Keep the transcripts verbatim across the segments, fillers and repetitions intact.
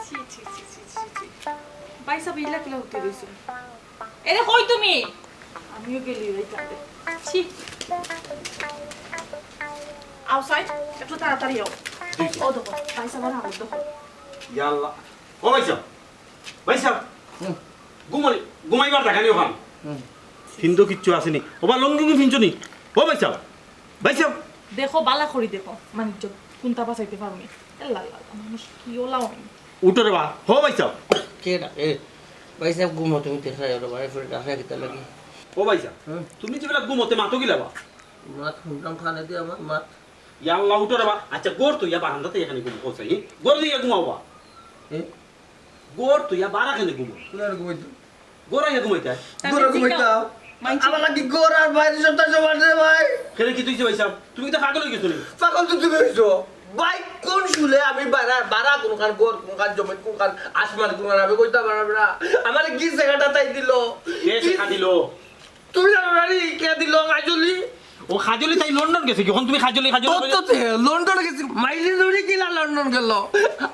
ছি, ছি, ছি, ছি, ছি, ছি। ভাইসাব, ইলা কিলা উঠি রইছো? এরে, কই তুমি? আমিও গেলি ওই কান্দে। ছি। আও সাইড, একটু তাড়াতাড়ি আও। জি, জি। ও দেখো, ভাইসাব আর আমার দেখো। ইয়া আল্লাহ। ও ভাইসাব, ভাইসাব। হুম। ঘুমাই-, ঘুমাইবার জাগা নি অখান? হুম। কিন্তু কিচ্ছু আছে নি। ওবা লুঙ্গি কি ফিনছো নি? ও ভাইসাব, ভাইসাব। দেখো, বালা করি দেখো, মানিক, কুনটা বাঁচাইতে পারো নি। এ লা লা লা, মানুষ কি ওলা অইন। উঠো রে বা, হো ভাইসাব। কে ডাকে? ভাইসাব ঘুমো, তুমি দেখাই ওরে বা, এরপরে ডাকে কিতা লাগি? ও ভাইসাব, হুম। তুমি যে বেলা ঘুমোতে মাতো কিলা বা? মাত শুনতাম কানে দিয়া আমার মাত। ইয়া আল্লাহ, উঠো রে বা। আচ্ছা, ঘর থইয়া বারান্দাত আইয়া কেনে ঘুমো, কও চাই, হি? ঘর থইয়া ঘুমাও বা। এ? ঘর থইয়া বারা কেনে ঘুমো? কোন আর ঘুমাইতো? ঘর আইয়া ঘুমাইতায়? ঘর ঘুমাইতাম। মানছি। আমার লাগি ঘর আর বাইরে সবটা সমান রে ভাই। কেনে কিতা অইছে ভাইসাব? তুমি কিতা পাগল অই গেছো নি? পাগল তো তুমি অইছো। ভাই, কোন শুলে আমি বারা, বারা কুনখান ঘর, কুনখান জমিন, কুনখান আসমান, কুনখান আমি কইতাম পাররাম না। আমারে কি জাগাটা তাই দিল? কে কি জাগা দিল? তুমি জানো না নি, কে দিল কাজলি? ও কাজলি তাই লন্ডন গেছে কি? অখন তুমি কাজলি, কাজলি ও তো তে, লন্ডন গেছে। মাইলি ধরি কিলা লন্ডন গেল?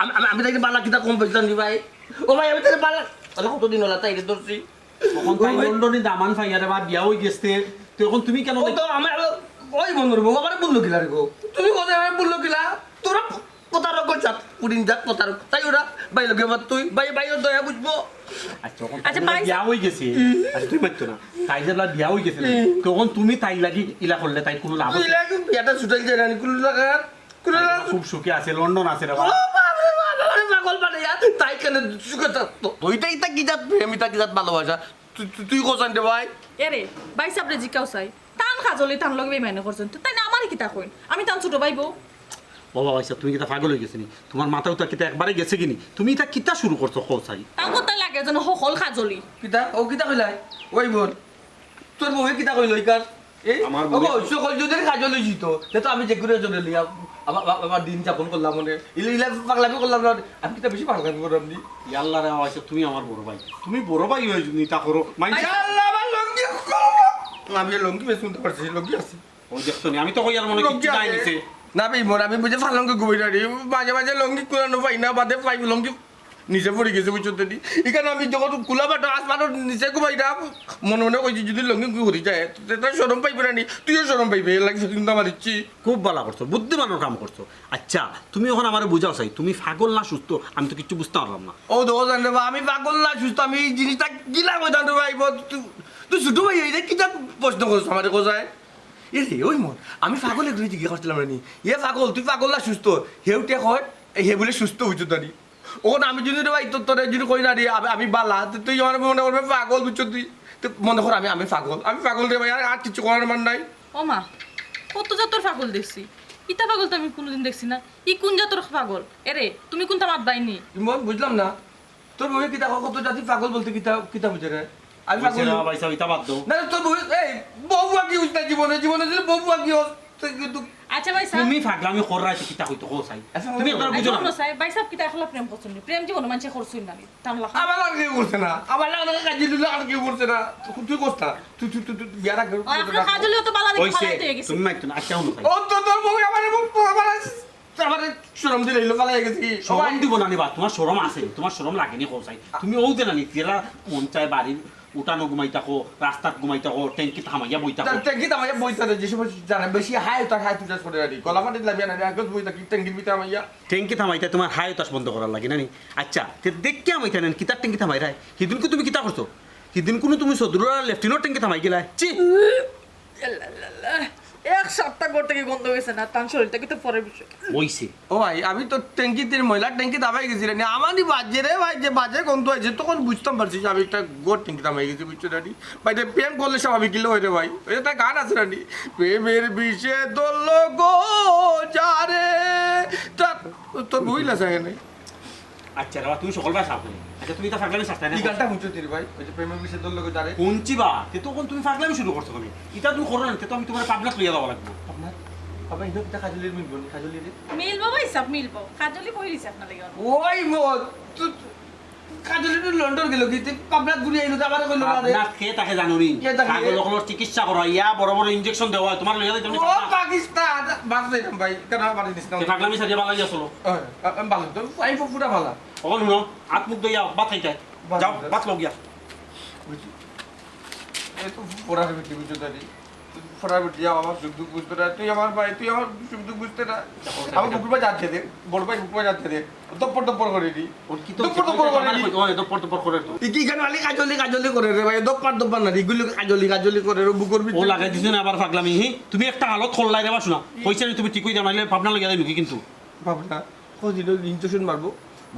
আমি, আমি, আমি তাইরে বালা কিতা কম পাইছিলাম নি ভাই? ও ভাই, আমি তাইরে বালা, আরে কতদিন অইলা তাইরে ধরছি। অখন তাই ও ভাই। লন্ডনি দামান পাইয়া রে বা বিয়া অই গেছে। তো অখন তুমি কেনে ও তো আমার, ওই বন্ধুর বউ, আমারে বললো কিলা রে গো? তুমি কোথায় আমারে বললো কিলা? তোরা প্রতারক গো, জাত, পুডিং জাত প্রতারক। তাই ওরা ভাই লগে আমার তুই, ভাই, ভাই ওর দয়া বুঝবো। আচ্ছা, অখন আচ্ছা, তাই ভাই বিয়া অই গেছে। হুম। আচ্ছা, তুমি মাততো না। তাই যে বিয়া অই গেছে না, হুম। তখন তুমি তাই লাগি ইলা করলে, তাই কুনু লাভ তুই আছে? লাগে বিয়াটা ছুটাই যায় না, কুনু লাগার, কুনু তাই লাগার। খুব সুখে আছে, লন্ডন আছে রে ও বাবা। বাপ রে বাপ, আমারে পাগল বানাইয়া, তাই কেনে সুখে থাকতো? ওইটাই তা কি জাত প্রেম, ইতা কি জাত ভালোবাসা? তুই, তুই, তুই কোথায় রে ভাই? এরে, ভাইসাবরে জিকাও চাই। তান কাজলি তান লগে বেইমানি করছইন। তো তাইন আমারে কিতা কইন? আমি তান ছোট ভাই বউ। ও বাবা, আচ্ছা, তুমি কিতা পাগল অই গেছো নি? তুমার মাথাও তো কিতা একবারে গেছে গি নি? তুমি ইতা কিতা শুরু করছো, কও চাই? তান কথা লাগে যেন হকল কাজলি। কিতা? ও কিতা কইলাই? ওই বল। তোর বউয়ে কিতা কইলো ইকার? এ? আমার ও বউয়ে বউ, সকল যদি কাজলি অইতো, তে তো আমি যে করে চলে লিয়া, আবার, আবার, আবার দিন যাপন করলাম মানে। ইলা, ইলা পাগলামি করলাম না। আমি কিতা বেশি পাগলামি করলাম নি? ইয়াল্লা রে, আচ্ছা, তুমি আমার বড় ভাই। তুমি বড় ভাই অই যদি ইতা করো, মাইনষে ইয়াল্লা, আমার লুঙ্গি খুলো। আমি লুঙ্গি বেশ শুনতে পারছি, লুঙ্গি আছে। ওই দেখছো নি, আমি তো কইয়ার মনে লুঙ্গি কিচ্ছু নাই আছে। নিচে। না ভাই, মোর আমি বুঝে ফালঙ্গে ঘুমাই না রে। মাঝে মাঝে লুঙ্গি কুলানো পাই না, বাদে পাই লুঙ্গি নিচে পড়ি গেছে, বুঝছো তো নি? ইখান আমি যখন কুলা বাটো আসমানর নিচে ঘুমাই না, মনে মনে কইছি যদি লুঙ্গি ঘুরি যায়, তো তার শরম পাইবে না নি? তুইও শরম পাইবে, এর লাগি সেদিন তো আমার ইচ্ছি। খুব ভালা করছো, বুদ্ধিমানর কাম করছো। আচ্ছা, তুমি অখন আমারে বুঝাও চাই, তুমি পাগল না সুস্থ? আমি তো কিচ্ছু বুঝতাম পারলাম না। ও তো জান রে বা, আমি পাগল না সুস্থ, আমি এই জিনিসটা কিলা কইতাম রে ভাই, তুই, তুই ছোট ভাই, এই যে কিতা প্রশ্ন করছো আমারে, কোথায়? এ রে, ওই মন, আমি পাগল এগুলো জিজ্ঞেস করছিলাম রে নি। এ পাগল, তুই পাগল না সুস্থ? হেউটে কয়, এ হে বলে সুস্থ, বুঝছো তো নি? অখন আমি যদি রে ভাই, তোর, তোরে যদি কই না রে, আমি, আমি বালা, তো তুই আমার মনে করবে পাগল, বুঝছো তুই? তো মনে কর আমি, আমি পাগল, আমি পাগল রে ভাই, আর, আর কিছু করার আমার নাই। ও মা, কত জাতর পাগল দেখছি, ইতা পাগল তো আমি কোনোদিন দেখছি না। ই কোন জাতর পাগল? এরে, তুমি কোনটা মাত বাইনি? ইমন, বুঝলাম না। তোর বউয়ে কিতা কয়, কত জাতি পাগল বলতে কিতা, কিতা বুঝে রে? আমি বুঝছি পাগল না, নি? ভাই সাহেব, ইতা বাদ দাও। না, তোর বউ, এই, বউ আগে উঠতে জীবনে, জীবনে যদি বউ আগে হস, তুই কিন্তু আচ্ছা ভাই সাহেব। তুমি পাগলামি কররায়, কিতা কইতো কও চাই। আচ্ছা, তুমি একবার আচ্ছা, বুঝো না। হুনো চাই, ভাই সাহেব কিতা একলা প্রেম করছইন নি? প্রেম জীবনে মানষে করছইন না নি? তামলা খা। আমার আর কেউ করছে না, আমার আর কেউ কাজে দিল, আর কেউ করছে না। তুই, তুই করছ না। তুই, তুই, তুই, তুই বিয়ার আগে ও, আপনার কাজলি অত বালা দেখে অইছে, ফালাইতে হয়ে গেছে। তুমি মাইতো না, আচ্ছা, হুনো চাই। ও তো তোর বউ আমার, আমার তো আমারে শরম দিলাইলো, ফালাই গেছি। শরম দিব না নি বা, তুমার শরম আছে, তুমার শরম লাগে নি কও চাই। তুমি অউ যে না নি, যেরা মন চায় বাড়ির উঠানো ঘুমাই থাকো, রাস্তাত ঘুমাই থাকো, ট্যাঙ্কিত হামাইয়া বই থাকো। ট্যাঙ্কিত হামাইয়া বই থাকো, যে সময় জানে বেশি হায় উতাস, হায় উতাস করে আর কি। গলা ফাটি লাভিয়া না, একদম বই থাকি ট্যাঙ্কির ভিতরে হামাইয়া। ট্যাঙ্কিত হামাইতায় তুমার হায় উতাস বন্ধ করার লাগি না নি? আচ্ছা, তে দেখিয়া হামাইতায় না নি, কিতার ট্যাঙ্কিত হামাইরায়? হিদিন কুনু তুমি কিতা করছো? হিদিন কুনু তুমি চৌধুরীর লেফটিনর ট্যাঙ্কিত হামাই গেলায়? ছি! আল্লাহ, আল্লাহ, আল্লাহ। এক সপ্তাহ ঘর থাকি গন্ধ গেছে না, তান শরীর থাকি তো পরের বিষয়। অইছে। ও ভাই, আমি তো ট্যাঙ্কিত, ময়লা ট্যাঙ্কিত হামাই গেছি রে নি। আমারই বাজে রে ভাই, যে বাজে গন্ধ অইছে, তখন বুঝতাম পারছি যে আমি একটা ঘর ট্যাঙ্কিত হামাই গেছি, বুঝছো রে নি? ভাই, রে প্রেম করলে স্বাভাবিক কিলো হয় রে ভাই। ওই একটা গান আছে রে নি? প্রেমের বিষে ধরলো গো যারে। তা তোর বউ ইলা চায় না। আচ্ছা রে বা, তুমি সকল ভাই সাফ করি। আচ্ছা, তুমি ইতা পাগলামি শাস্তায় না? এই গানটা হুনছো নি রে ভাই? ওই যে প্রেমের বিষে ধরলো গো যারে। হুনছি বা, তে তো অখন তুমি পাগলামি শুরু করছো কেনে? ইতা তুমি করো না, তে তো আমি তুমারে পাবনাত লইয়া যাওয়া লাগবো। পাবনাত? বাবা, ইনো কিতা কাজলির মিলবো নি, কাজলি রে? মিলবো ভাই সাব, মিলবো। কাজলি কই দিছে আপনার লাগি? ওই মো, তু-, তু-, কাজলি তো লন্ডন গেল কি? তে পাবনাত ঘুরে আইলো, তো আমারে কইলো না রে। পাবনাত কে থাকে জানো নি? কে থাকে? পাগল অকলর চিকিৎসা করা, ইয়া বড় বড় ইঞ্জেকশন দেওয়া হয়, তোমার লইয়া যাইতাম নি ও পাবনা? পাকিস্তান, বাস যাইতাম ভাই, কেন আবার নিস না? তে পাগলামি সারিয়া বালা গিয়া চলো। হ্যাঁ, আ-, আমি ভালো, তো আমি পু-, পুরা ভালা। অখন হুনো, হাত মুখ ধইয়া ভাত খাইতায়। ভালো। যাও, ভাত লও গিয়া। বুঝছি। এই তো পড়ার ভিতরে বুঝতে পারি। পড়ার ভিতরে যাও, আমার সুখ দুঃখ বুঝতে না। তুই আমার ভাই, তুই আমার সুখ দুঃখ বুঝতে না। আমার বুকুর ভাই যাচ্ছে রে, বড় ভাই বুকুর ভাই যাচ্ছে রে। দপ্পর দপ্পর করে দি। ওর কি তো দপ্পর দপ্পর করে দি। ওই দপ্পর দপ্পর করে তো। ই কি কেন আলি কাজলি কাজলি করে রে ভাই? দপ্পর দপ্পর না, ইগুলো কাজলি কাজলি করে রে বুকুর ভিতরে। ও লাগাই দিছে না আবার পাগলামি, হি? তুমি একটা হালত খোল্লাই রে বাসু না। কইছে নি তুমি ঠিক হই যাও, নাইলে পাবনা লইয়া যাই নাকি কিন্তু। পাবনা? কদিন ইঞ্জেকশন মারবো।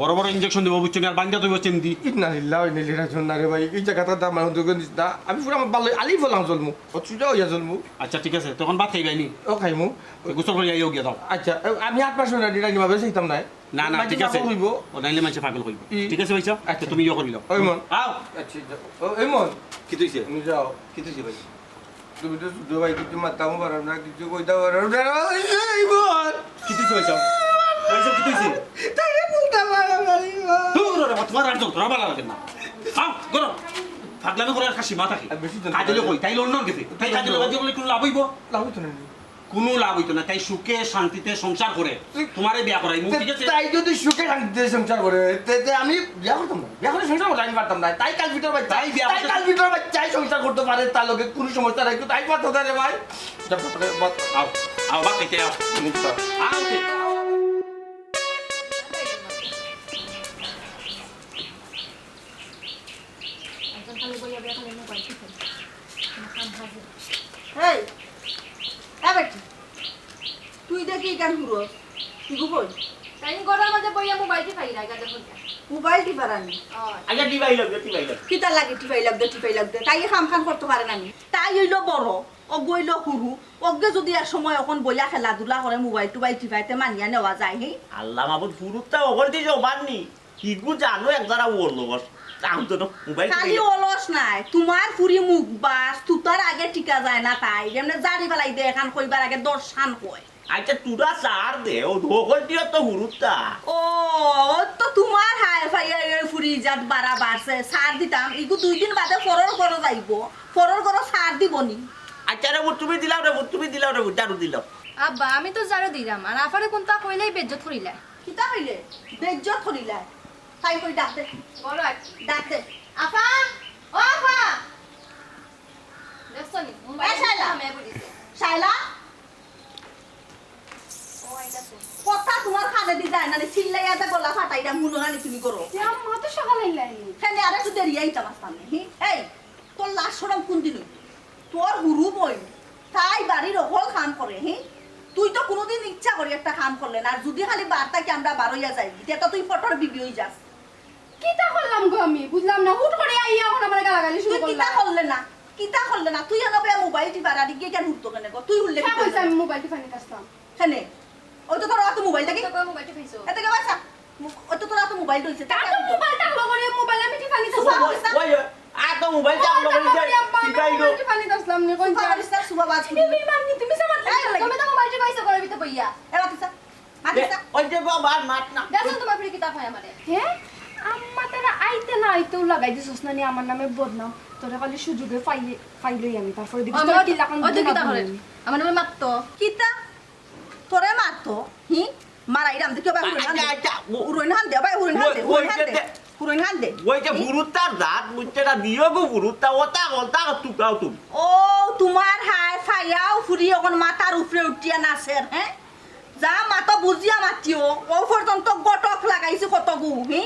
বড় বড় ইঞ্জেকশন দিব, বুঝছো নি? আর বান্দা তুই চেন দি। ইন্না লিল্লাহি ওয়া ইন্না ইলাইহি রাজিউন। না রে ভাই, এই জায়গাটা দাম আমার দোকান দিস না। আমি পুরো আমার ভালো আলি ফলাং চলমু। ও চুজা হইয়া চলমু। আচ্ছা, ঠিক আছে, তখন ভাত খাইবাই নি? ও খাইমু। তো গোসল করে আইও গিয়া দাও। আচ্ছা, আমি আট মাস হইলে ডিটা নিবা বেশি খাইতাম না। না, না, মাঝে ঠিক আছে। পাগল হইবো। ও নাইলে মাঝে পাগল হইবো। ই। ঠিক আছে, ভাইসা? আচ্ছা। তুমি ইয়ে করিলাও। ওই মন। আও। আচ্ছা, যাও। ও, এই মন। কি তুইছে? তুমি যাও। কি তুইছে ভাই? তুমি তো ছোট ভাই, কিছু মাতামও পারো না, কিছু কইতাও পারো না। এই মন। কি তুইছে ভাইসা? ভাইসা, কি তুইছে? তাইলে বলতে পারো না, এই মন। দূর রে, তোমার আর যন্ত্রণা ভালো লাগে না। আও, করো। পাগলামি করার একটা সীমা থাকে। আর বেশি যন্ত্রণা কাজলি লাগে। কই? তাই লন্ডন গেছে। তাই কাজলি লন্ডন। বাদ দিয়া বলে কোনো লাভ হইবো? লাভ হইতো না। কোনো লাভ হইতো না, তাই সুখে শান্তিতে সংসার করে তোমারে বিয়া করাইমু, তে-, ঠিক আছে? তাই যদি সুখে শান্তিতে সংসার করে, তে, তে আমি বিয়া করতাম না, বিয়া করে সংসার করতে আমি পারতাম না। তাই কাল ভিতর ভাই, তাই বিয়া তাই করতে কাল ভিতর ভাই, চাই সংসার করতে পারে, তার লগে কোনো সমস্যা নাই, কিন্তু তাই পারতো না রে ভাই। যা, যা, যা, যা। আও, আও, ভাত খাইতে আও। আচ্ছা। আও, তে। একজন খালি বইয়া বইয়া খালি মোবাইল টিপে। কোনো কাম কাজ নেই। এই, এ বেটি, তুই দেখি ইখান হুরস, তুই গো বই। তাই ঘরের মাঝে বইয়া মোবাইল টিপাই না, গাজা ফোনটা। মোবাইল টিপার আনি? অয়। আচ্ছা, টিপাই লাগবে, টিপাই লাগবে। কিতা লাগে টিপাই লাগবে, টিপাই লাগবে? তাই কাম কাম করতে পারে না নি? তাই হইলো বড়, অগু হইলো হুরু, অগে যদি এক সময় অখন বইয়া খেলাধুলা করে মোবাইল টোবাইল টিপাইতে মানিয়া নেওয়া যায়, হে? আল্লাহ মাবুদ, হুরুত্তা অকলটি জবান নি। হিগু জানো এক যারা অলস। তাও তো না, মোবাইল খালি টিপে। অলস নাই, তোমার ফুরি মুখ বাস, তুতার আগে টিকা যায় না তাই। যেমনে জারি ফালাই দে, এখান কইবার আগে দশ খান কয়। আচ্ছা, তুরা সার দে, ও ধকল দিও তো হুরুত্তা। ও, ও তো তোমার হায় ফাইয়া এই ফুরি ইজাত বাড়া বাড়ছে, সার দিতাম। ইগু দুই দিন বাদে ফরর ঘরো যাইবো, ফরর ঘরো সার দিবনি। আচ্ছা রে, তুমি দিলাও রে, তুমি দিলাও রে, ঝাড়ু দিলাও। আব্বা, আমি তো ঝাড়ু দিলাম, আর আফারে কোনটা কইলেই বেজ্জত করিলা। কিতা কইলে? বেজ্জত করিলা? তাই কই ডাক দে। বড় আর কি। ডাক দে। আফা! ও আফা! দেখছো নি? মোবাইল এই শায়লা। মে বুঝিছে। শায়লা? ও আইতাছে। কথা তোমার কানে দি যায় না রে, চিল্লাইয়া যে গলা ফাটাইরা, হুনো না নি তুমি করো। এ আম্মা তো সকালে আইলাইনি। কেনে আর একটু দেরি আইতাম আসতাম নি, হি? এই, তোর লাজ শরম কোন দিন হইতো? তোর হুরু বইন, তাই বাড়ির অকল কাম করে, হি? তুই তো কোনোদিন ইচ্ছা করি একটা কাম করলে না, আর যদি খালি বার থাকি আমরা বারইয়া যাই, তে তো তুই ফটর বিবি হই যাস। কিতা করলাম গো আমি? বুঝলাম না, হুট করে আইয়া এখন আমার গালাগালি শুরু তুই কিতা করলাম। করলে না? কিতা করলে না? তুই এনে বইয়া মোবাইল টিপার আর গিয়ে কেন উঠতো কেনে গো? তুই উঠলে কি কে কইছে করলি? আমি মোবাইল টিপানি কাটতাম? কেনে? ওই তো তোর অত মোবাইল দেখি। তো কই মোবাইল টিপাইছো? এতে কে বাসা? মু-, ওই তো তোর অত মোবাইল রইছে। তার তো মোবাইল থাকলো করে মোবাইল আমি টিপানি সুবা কাটতাম। করিস না। ওই, ওই, আর তো মোবাইল থাকলো করে মোবাইল যে আব্বা, আমি টিপাই গো। মোবাইল টিপানি কাটলাম নে, কোন সুবা যা? করিস না, সুবা বাজ তুমি করবি। বেইমান নি, তুমি আমার এই, এই, তোমার তো মোবাইল টিপাইছো করে ভিতরে বইয়া। এ বাতিসা। এ, ওই যে বাবা, আর মাত না। দেখো তোমার ফিরে কিতা হয় আমারে। হে? আম্মা তারা আইতে না আইতেও লাগাই দিছস না নি আমার নামে বদনাম। তোরা খালি সুযোগে পাইলে, পাইলেই আমি। তারপরে দেখি আমার তোর কি লাখান ওই যে দিমাগ কিতা করে? হইল। আমার নামে মারতো। কিতা? তোরে মারতো? হি? মারাইরাম দেখি ভাই, হুরইন হান দে। আচ্ছা, আচ্ছা, ও হুরইন হান দে, ভাই, হুরইন হান দে, ওই, হুরইন ওই হান যে দে। দে-, হুরইন হান দে। ওই যে হি? ফুরুত্তার জাত, বুঝছে না, দিও গো ফুরুত্তা, ওটা বলতা টুকাও তুমি। ও, তোমার হায় ফায়াও ফুরি অখন মাথার উপরে উঠিয়া নাচের, হ্যাঁ? যা মাতো বুঝিয়া মাতিও, ও পর্যন্ত গটক লাগাইছি কতগু, হি?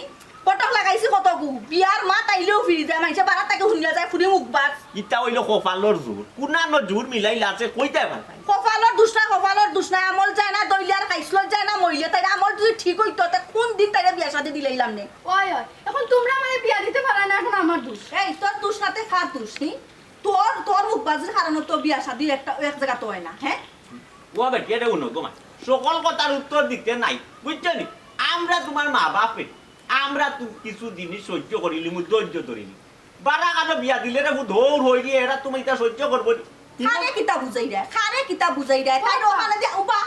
গটক লাগাইছি কতগু। বিয়ার মাত আইলেও ফিরি যায়, মানষে বারা থাকি হুনিয়া যায়, ফুরি মুখ বাজ। ইটা অইলো কপালর জোর। কুনানো জোর মিলাইলা আছে, কইতায় পারতায়। কপালর দুষ না, কপালর দুষ না, আমল যায় না, দইলে আর খাইছলত যায় না, মইলে তাইর আমল যদি ঠিক অইতো, তে কুন দিন তাইরে বিয়া শাদি দিলাইলাম নে। ওই, ওই, এখন তোমরা আমারে বিয়া দিতে পারো না, এখন আমার দুষ। এই, তোর দুষ না, তে কার দুষ, হি? তোর, তোর মুখ বাজির কারণে তো বিয়া শাদি একটা, এক জাগাত অয় না, হ্যাঁ? ও বেটি, এটা হুনো গো মা, সকল কথার উত্তর দিতে নাই, বুঝছো নি? আমরা তোমার মা বাপে, আমরা তো কিছু জিনিস সহ্য করিলিমু, ধৈর্য ধরিলি। বারা কানো বিয়া দিলে রে, দৌড় হইলি, এরা তুমি এটা সহ্য করবো নি? কারে কিতা বুঝাইরায়? কারে কিতা বুঝাইরায়? তাই ওখানে দিয়া উবা।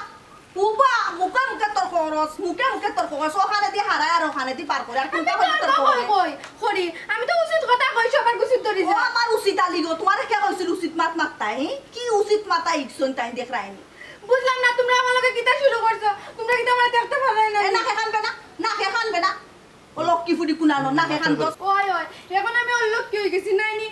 উবা, মুখে মুখে তর্ক করস, মুখে মুখে তর্ক করস, ওখানেদি হারায় আর ওখানেদি বার করে, আর আমি কোনটা হইলে তর্ক তর্ক করি করে? কই? করি। আমি তো উচিত কথা কই, সবার উচিত ধরি ও যা। আমার উচিত আলি গো, তোমারে কে কইছিল উচিত মাত মাততায়, হি? কি উচিত মাতা ইকছইন তাইন দেখরায়নি? বুঝলাম না, তোমরা আমার লগে কিতা শুরু করছো? তোমরা কিতা আমারে দেখতে পারো না? এ, নাকে কানবে না, নাকে কানবে না। ও লক্ষ্মী ফুড়ি কুনানো, নাকে কানতো। ওই, ওই, এখন আমি অলক্ষ্মী অই গেছি, নাইনি?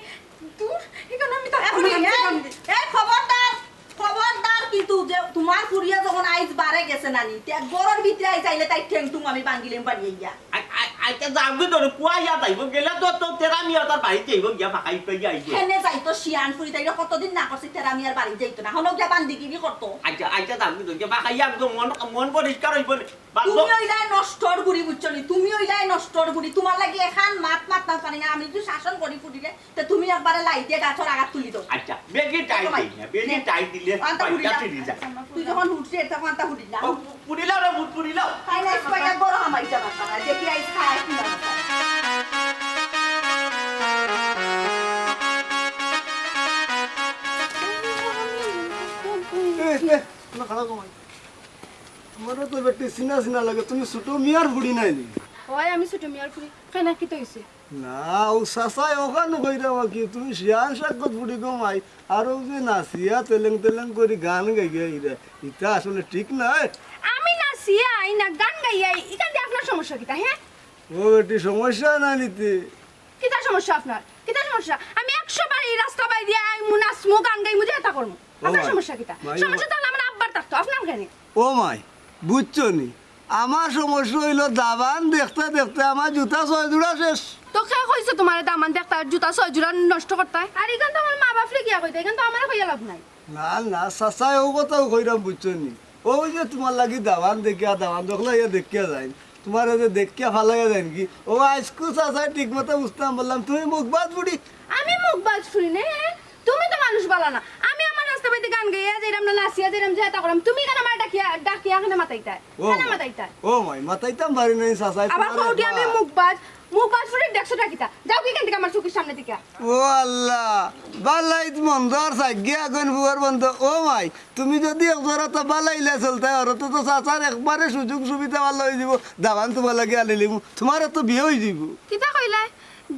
দূর, এখন আমি থাকবো না, এই, আমি এই, এই, খবরদার, খবরদার, কিন্তু যে তোমার ফুড়িয়ে যখন আইজ বারে গেছে নানি, তে ঘরর ভিতরে আইজ আইলে তাই ঠেং টুং আমি ভাঙ্গিলেম বাড়িয়ে গিয়া। আই, আই, আইতে যাবি তোর কুয়া ইয়া যাইব, গেলে তো, তো তেরা মিয়া তার বাড়িত যাইব গিয়া, ফাঁকা ইপে গিয়া আইব। এনে যাইতো শিয়ান ফুড়ি, তাইরে কতদিন না করছি তেরা মিয়ার বাড়িত যাইতো না, হনো গিয়া বান্দিগিরি করতো। আচ্ছা, আচ্ছা, যাবি তোর গিয়া, ফাঁকা ইয়া একদম মন, মন পরিষ্কার হইব না। বাদ তুমি দাও। অইলায় নষ্টর গুড়ি, বুঝছো নি? তুমি অইলায় নষ্টর গুড়ি। তোমার লাগি এখান মাত মাত না পারি না। আমি যদি শাসন করি ফুড়িরে, তে তুমি একবারে লাই দিয়া গাছর আগাত তুলি দাও। আচ্ছা, বেশি টাইট দিই না, বেশি নে। টাইট দিলে আনতা ফুড়ি পয়সা লা। ফিরি যায়। তুই যখন উঠছিস, তখন আনতা ফুড়ি লা। ও, পু-, পুড়িলাও রে, ভূত পুড়িলাও। তাই না, আইজ কয়টা বড় হামাই যাবার তারা। দেখি আইজ খায় কি না খায়। এ, এ, না, খারাপ সময়। তোমারে তো বেটি চিনা চিনা লাগে, তুমি ছোট মিয়ার ফুড়ি নায় নি? ওই, আমি ছোট মিয়ার ফুড়ি। কেন, কিতা অইছে? না, ও চাচায় ওখান কইরা বাকি, তুমি শিয়ান সাক্ষত ফুড়ি গো মাই, আর ও যে নাচিয়া তেলেং তেলেং করি গান গাইয়া ইরা, ইটা আসলে ঠিক নায়। আমি নাচিয়া আই না গান গাইয়া আই, ইখান দিয়া আপনার সমস্যা কিতা, হে? ও বেটি, সমস্যা না নিতে। কিতা সমস্যা আপনার? কিতা সমস্যা? আমি একশো বার এই রাস্তা বাই দিয়া আইমু, নাচমু, গান গাইমু, যেতা করমু। ও আপনার মাই, সমস্যা কিতা? মাই, ও সমস্যা তাইলে আমার আব্বার থাকতো, আপনার কেনে? ও মাই, বুঝছো নি? আমার সমস্যা অইলো দামান দেখতে দেখতে আমার জুতা ছয় জোড়া শেষ। তো কে কইছে তোমারে দামান দেখতে আর জুতা ছয় জোড়া নষ্ট করতে? আর ইখান তো আমার মা বাপরে গিয়া কইতে, ইখান তো আমারে কইয়া লাভ নাই। না, না, চাচায় ও কথাও কইরাম, বুঝছো নি? ওই যে তোমার লাগি দামান দেখিয়া, দামান দেখলে ইয়া দেখিয়া যাইন। তোমারে যে দেখিয়া ফালাইয়া যাইন কি? ও আইজকু চাচায় ঠিক মতো বুঝতাম পারলাম, তুমি মুখবাজ ফুড়ি। আমি মুখবাজ ফুড়ি নে? তুমি তো মানুষ বালা না। আমি আমার রাস্তা বাইতে গান গাইয়া যাইরাম না, নাচিয়া যাইরাম, যেতা করাম। তুমি কেন আমার ডাকিয়া, ডাকিয়া কেনে মাতাইতায়? ও কেন মাই। মাতাইতায়? ও মাই, মাতাইতাম পারি নাই চাচায়, আবার তোমারে কও কি আমি বা- মুখবাজ? মুখবাজ ফুড়ির দেখছোটা কিতা? যাও কি ইখান থাকি আমার চউখর সামনে থাকি। ও আল্লাহ, বালাইত মন্দ আর সাইগে আগুন ফুয়ার বন্ধ। ও মাই, তুমি যদি এক জোড়া তো বালাইলে চলতায়, ওরা তো, তো চাচার একবারে সুযোগ সুবিধা ভালা অই যিবো। দামান তোমার লাগি আনিলিমু, তোমার তো বিয়া অই যিবো। কিতা কইলায়?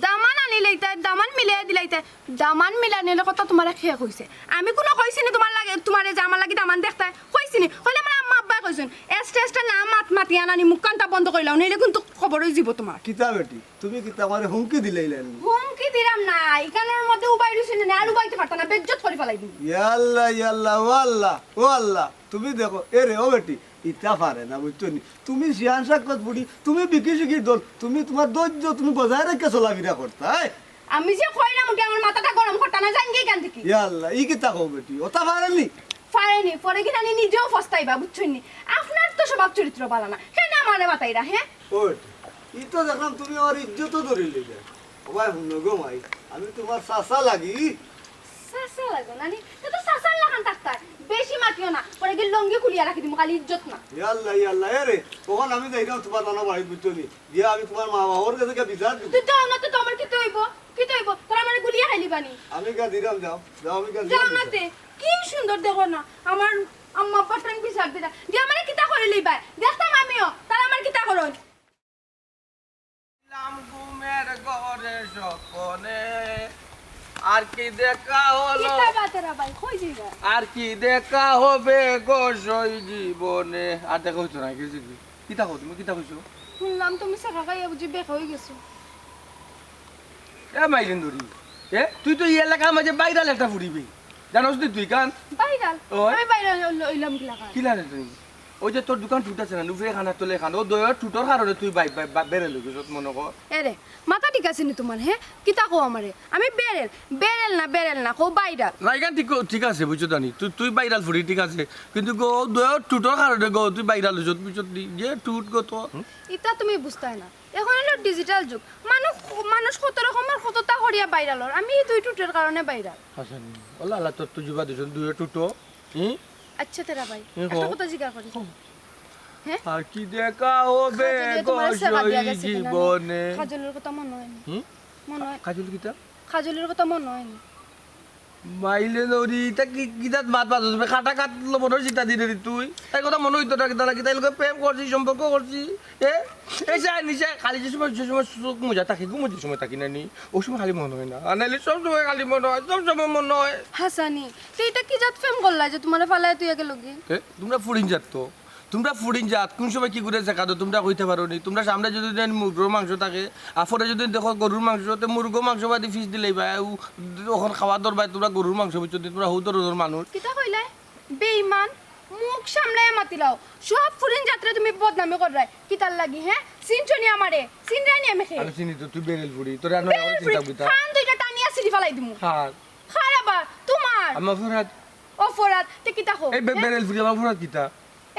দামান আনিলাইতায়, দামান মিলাই দিলাইতায়। দামান মিলানির কথা তোমারে কে কইছে? আমি কুনু কইছি নি তোমার লাগি, তোমারে যে আমার লাগি দামান দেখতায়? কইছি নি? কইলে আমার আম্মা আব্বায় কইছইন। এস্টে এস্টে না মাত মাতিয়া নানি, মুখখানতা বন্ধ করিলাও, নাইলে কিন্তু খবর অই যিবো তোমার। কিতা বেটি, তুমি কিতা আমারে হুমকি দিলাইলায় নি? হুমকি দিরাম না, ইখানর মধ্যে উবাই রইছি না, আর উবাইতে পারতা না, বেইজ্জত করি ফালাই দিমু। ইয়াল্লা, ইয়াল্লা, ও আল্লাহ, ও আল্লাহ, তুমি দেখো, এ রে, ও বেটি, ইতা পারে না, বুঝছো নি? তুমি শিয়ান সাক্ষত ফুড়ি, তুমি বিকি শিকির দল, তুমি তোমার ধৈর্য তুমি বজায় রাখিয়া চলাফিরা করতায়। আমি যে কইরাম উঠি আমার মাথাটা গরম করতা না, যাইন গি ইখান থাকি। ইয়া আল্লাহ, ই কিতা কও বেটি, ওতা পারে নি? পারে নি, পরে গিয়া নি নিজেও পস্তাইবা, বুঝছইন নি? আপনার তো স্বভাব চরিত্র বালা না, কেনে আমারে মাতাইরা, হে? ওই, ই তো দেখলাম তুমি আমার ইজ্জত ধরিলাইলায়। ও ভাই, হুনো গো মাই, আমি তোমার চাচা লাগি। চাচা লাগো নানি? তে তো চাচার লাখান থাকতায়। বেশি মাতিও না, পরে গিয়া লুঙ্গি খুলিয়া রাখি দিমু, খালি ইজ্জত না। ইয়াল্লা, ইয়াল্লা, এ রে, অখন আমি যাইরাম তোমার নানা বাড়িত, বুঝছো নি? গিয়া আমি তোমার মা বাবার গেছে গিয়া বিচার দিমু। তুই যাও না তো, তোমার কিতা অইবো? কিতা অইবো? তারা আমারে গুলিয়া খাইলিবা নি? আমি গিয়া দিরাম, যাও, যাও, আমি গিয়া যাও দিরাম না বিচার। তে, কি সুন্দর দেখো না, আমার আম্মা আব্বার টাইম বিচার দিরা। দিয়া আমারে কিতা করিলিবায়? দেখতাম আমিও, তারা আমার কিতা করইন। ছিলাম ঘুমের ঘরে স্বপনে, আর কি দেখা হলো? কিতা বাতেরা ভাই, কই যাইরা? আর কি দেখা হবে গো সেই জীবনে? আর দেখা অইতো না, গেছি কি? কিতা কও তুমি, কিতা কইছো? হুনলাম তুমি ছেকা খাইয়া বুঝি বেকা অই গেছো। এ মাইলিন ধরি, এ, তুই তো ই এলাকার মাঝে ভাইরাল একটা ফুড়ি বে। জানোস নি তুই ইখান? ভাইরাল? ওই। আমি ভাইরাল অইল-, অইলাম কিলাখান? কিলাখান তুই? ওই যে তোর দুইখান ঠুট আছে না, উপরে খান আর তলে খান, ও দুইও ঠুটর কারণে তুই বাই-, বাই-, বাই-, ভাইরাল অই গেছত মনো কর। এ রে, মাথা ঠিক আছে নি তোমার, হে? কিতা কও আমারে? আমি বেরেল, বেরেল না, বেরেল না, কও ভাইরাল। না, ইখান ঠিক, ঠিক আছে, বুঝছো জানি। তুই, তুই ভাইরাল ফুড়ি, ঠিক আছে। কিন্তু গো, ও দুইও ঠুটর কারণে গো, তুই ভাইরাল অইছত, বুঝছত নি? যে ঠুট গো তো। ইতা তুমি বুঝতায় না। অখন অইলো ডিজিটাল যুগ। মানুষ, মানুষ কত রকমের কততা করিয়া ভাইরাল অর। আমি ই দুই ঠুটর কারণে ভাইরাল। আচ্ছা, নি। ওলা, আল্লাহ, তোর তো জুবা দিছন দুইও ঠুটো। হুম? আচ্ছা, তেরা ভাই, হুম, একটা কও। কথা জিজ্ঞাসা করি। কও। হ্যাঁ? আর কি দেখা হবে কাজলে গো তোমার সেবা দিয়া সেই গেছে কিনা? জীবনে? কাজলের কথা মনে অয়নি। হুম? মনে অয়। কাজল কিতা? কাজলের কথা মনে অয়নি। মাইলে নরি, ইতা কি, কিতাত মাত মাতছ বে? কাটা কাট লবণর চিটা দিরে রে তুই। তাই কথা মনো অইতো না, কিতা লাগি? তাই লগে প্রেম করছি, সম্পর্ক করছি। এ, এই যে নিশা খালি যে সময়, যে সময় চোখ মুজা থাকি, ঘুমোতে সময় থাকি না নি, ওই সময় খালি মনো অয় না। আর নাইলে সব সময় খালি মনো অয়, সব সময় মনো অয়। হাসানি, তে ইতা কি জাত প্রেম করলা যে তুমারে ফালায় তুই আগে লগে? এ, তুমরা ফুরিন জাত তো। তুমরা ফুরিন জাত, কুন সময় কি ঘুরে দেখা দো, তুমরা কইতা পারো নি। তুমরা সামনে যদি দেন মুরগর মাংস থাকে, আর পরে যদি দেখো গরুর মাংস, তে মুরগ মাংস বাদে ফিস দিলেই ভাই, ও, ওখান খাওয়া দর ভাই, তুমরা গরুর মাংস বুঝছো নি, তুমরা হৌ ধরনর মানুষ। কিতা কইলায়? বেইমান, মুখ সামলাইয়া মাতিলাও। সব ফুরিন জাতরে তুমি বদনামি কররায়। কিতার লাগি, হে? চিনছো নি আমারে? চিনরায় নি আমারে? আমি চিনি তো, তুই বেরেল ফুরি, তোরে আর নয়া করে বেরেল ফুরি, চিন্তা কইতা। কান দুইটা টানিয়া ছিড়ি ফালাই দিমু। হ্যাঁ। খারাবা, তুমার। আমার অপরাধ। অপরাধ, তে কিতা কও, এই বে-, হে? বেরেল ফুরি, আমার অপরাধ কিতা?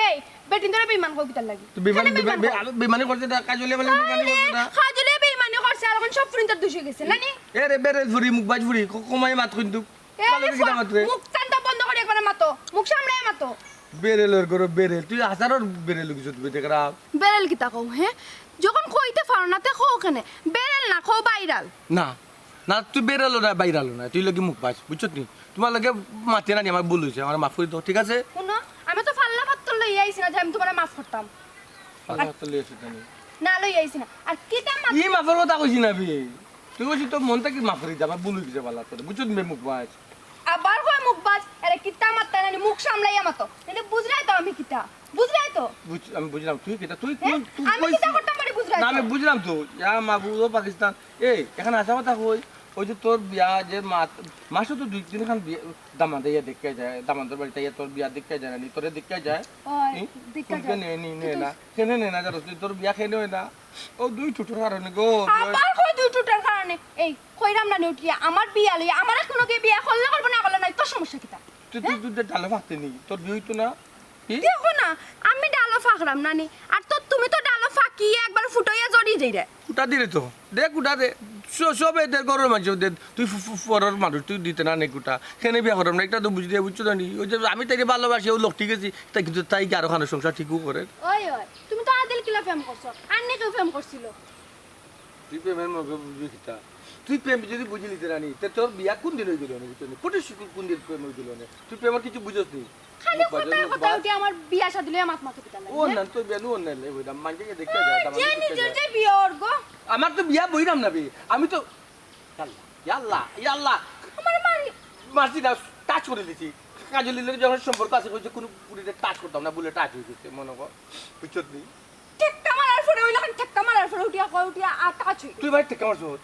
এই, বেটিন্তরে বেইমান কও কিতার লাগি? তো বেইমান-, কেনে বেইমান-, বেইমান বে-, কও? বে-, বেইমানি করছে না, কাজলে বেলে বেইমানি আরে, করছে না। কাজলে বেইমানি করছে, আর অখন সব ফুরিন্তর দুষ অইগেছে, না নি? এ রে, বেরেল ফুরি, মুখ বাজ ফুরি, ক-, কমাই মাত কিন্তু। এ, কালো আরে, কিতা মাত রে? মুখ কান্তা বন্ধ করি একবারে মাতো, মুখ সামলাইয়া মাতো। বেরেলর ঘরো বেরেল, তুই হাজারর বেরেল অইগেছত তুই, দেখরা। বেরেল কিতা কও, হে? যখন কইতে পারো না, তে কও কেনে? বেরেল না, কও বাইরাল। না, না, তুই বেরেলও না, বাইরালও না, তুই লাগি মুখ বাজ, বুঝছত নি? তুমার লগে মাতে না নি, আমার ভুল অইছে, আমারে মাফ করি দেও, ঠিক আছে? হুনো, আমি তো ফাল্লা পাত্তর লইয়া আইছি না যে আমি তুমারে মাফ করতাম। ফাল্লা পাত্তর লইয়া আইছি না নি? না, লইয়া আইছি না। আর কিতা মাফ? ই মাফর কথা কইছি না বে। তুই কইছি তোর মন থাকি মাফ করি দে, আমার ভুল অইগেছে ফাল্লা পাত্তর, বুঝছত নি বে মুখ বাজ? আবার কয় মুখ বাজ, আরে কিতা মাততায় না নি, মুখ সামলাইয়া মাতো। নাইলে বুঝরায় তো আমি কিতা, বুঝরায় তো? বুঝ-, আমি বুঝলাম, তুই কিতা, তুই হে? কোন, তুই আমি কইছি কিতা করতাম পারি বুঝরায় না, তো? আমি বুঝলাম তো। ইয়া মাবুদ, ও পাকিস্তান। এই, এখানে আসা কথা কই? ওই যে তোর বিয়া যে মা-, মাসে তো দুই তিন খান বিয়া, দামান্দে ইয়া দেখতে যায়, দামান্দর বাড়িত ইয়া তোর বিয়া দেখতে যায় না নি, তোরে দেখতে যায়। ওই, ই? দেখতে যায়। কেনে নি, নে না। কেনে নে না, জানোস তুই, তোর বিয়া কেনে অয় না? ও দুই টুটুর কারণে গো। আবার কয় দুই টুটুর কারণে? এই, কইরাম না নি উঠিয়া, আমার বিয়া লইয়া, আমার এখনো কি বিয়া করলে করবো না করলে নাই, তোর সমস্যা কিতা? তুই, তুই, হে? তুই ডালো ফাকতে নি, তোর বিয়া অইতো না? কি? দেখো না, আমি ডালো ফাকরাম না নি, আর তো তুমি তো ডালো ফাকিয়া একবার ফুটাইয়া জড়ি যাইরে। ফুটা দিরে তো, দে কুটা দে, স-, সবে দে, ঘরর মানষে দে, তুই ফু-, ফু-, পরর মানুষ, তুই দিতে না নে কুটা, কেনে বিয়া কররাম না, ইটা তো বুঝি দে, বুঝছো না নি? ওই যে আমি তাইরে ভালোবাসি, ও লোক ঠিক আছে, তাই কিন্তু তাই কি আরো খানো সংসার ঠিকও করে? ওই, ওই, তুমি তো আদিল কিলা প্রেম করছো, আর নি কেউ প্রেম করছিল? তুই প্রেমের মর্ম বুঝবি কিতা? তুই প্রেম যদি বুঝিলিতে না নি, তে তোর বিয়া কোন দিন অইগেলো অনে, বুঝছস নি? পটিশ কোন দিন প্রেম অইগেলো অনে? তুই প্রেমর কিছু বুঝস নি? খালি মুখ বাজে, কথায় মুখ কথায় বাজ। উঠি আমার বিয়া শাদি লইয়া মাত মাতো কিতা লাগি, ও হে? না, তোর বিয়া নু অনে লে, ওইটা মানষে দেখতে যায়, এ, তার যে মানষে দেখতে নিজের যায়। যে বিয়া অর গো। আমার তো বিয়া বইরাম না বে, আমি তো, ইয়াল্লা, ইয়াল্লা, ইয়াল্লা। আমার মারি। মারছি না, touch করি দিছি। কাজলির লগে যখন সম্পর্ক আছে, কইছে কোনো পুরীতে touch করতাম না, বলে touch অই গেছে, মনো কর। বুঝছত নি? ঠেক্কা মারার পরে, ওই লাখান ঠেক্কা মারার পরে উঠিয়া কয়, উঠিয়া আর touch অই গেছে। তুই আমারে ঠেক্কা মারছস?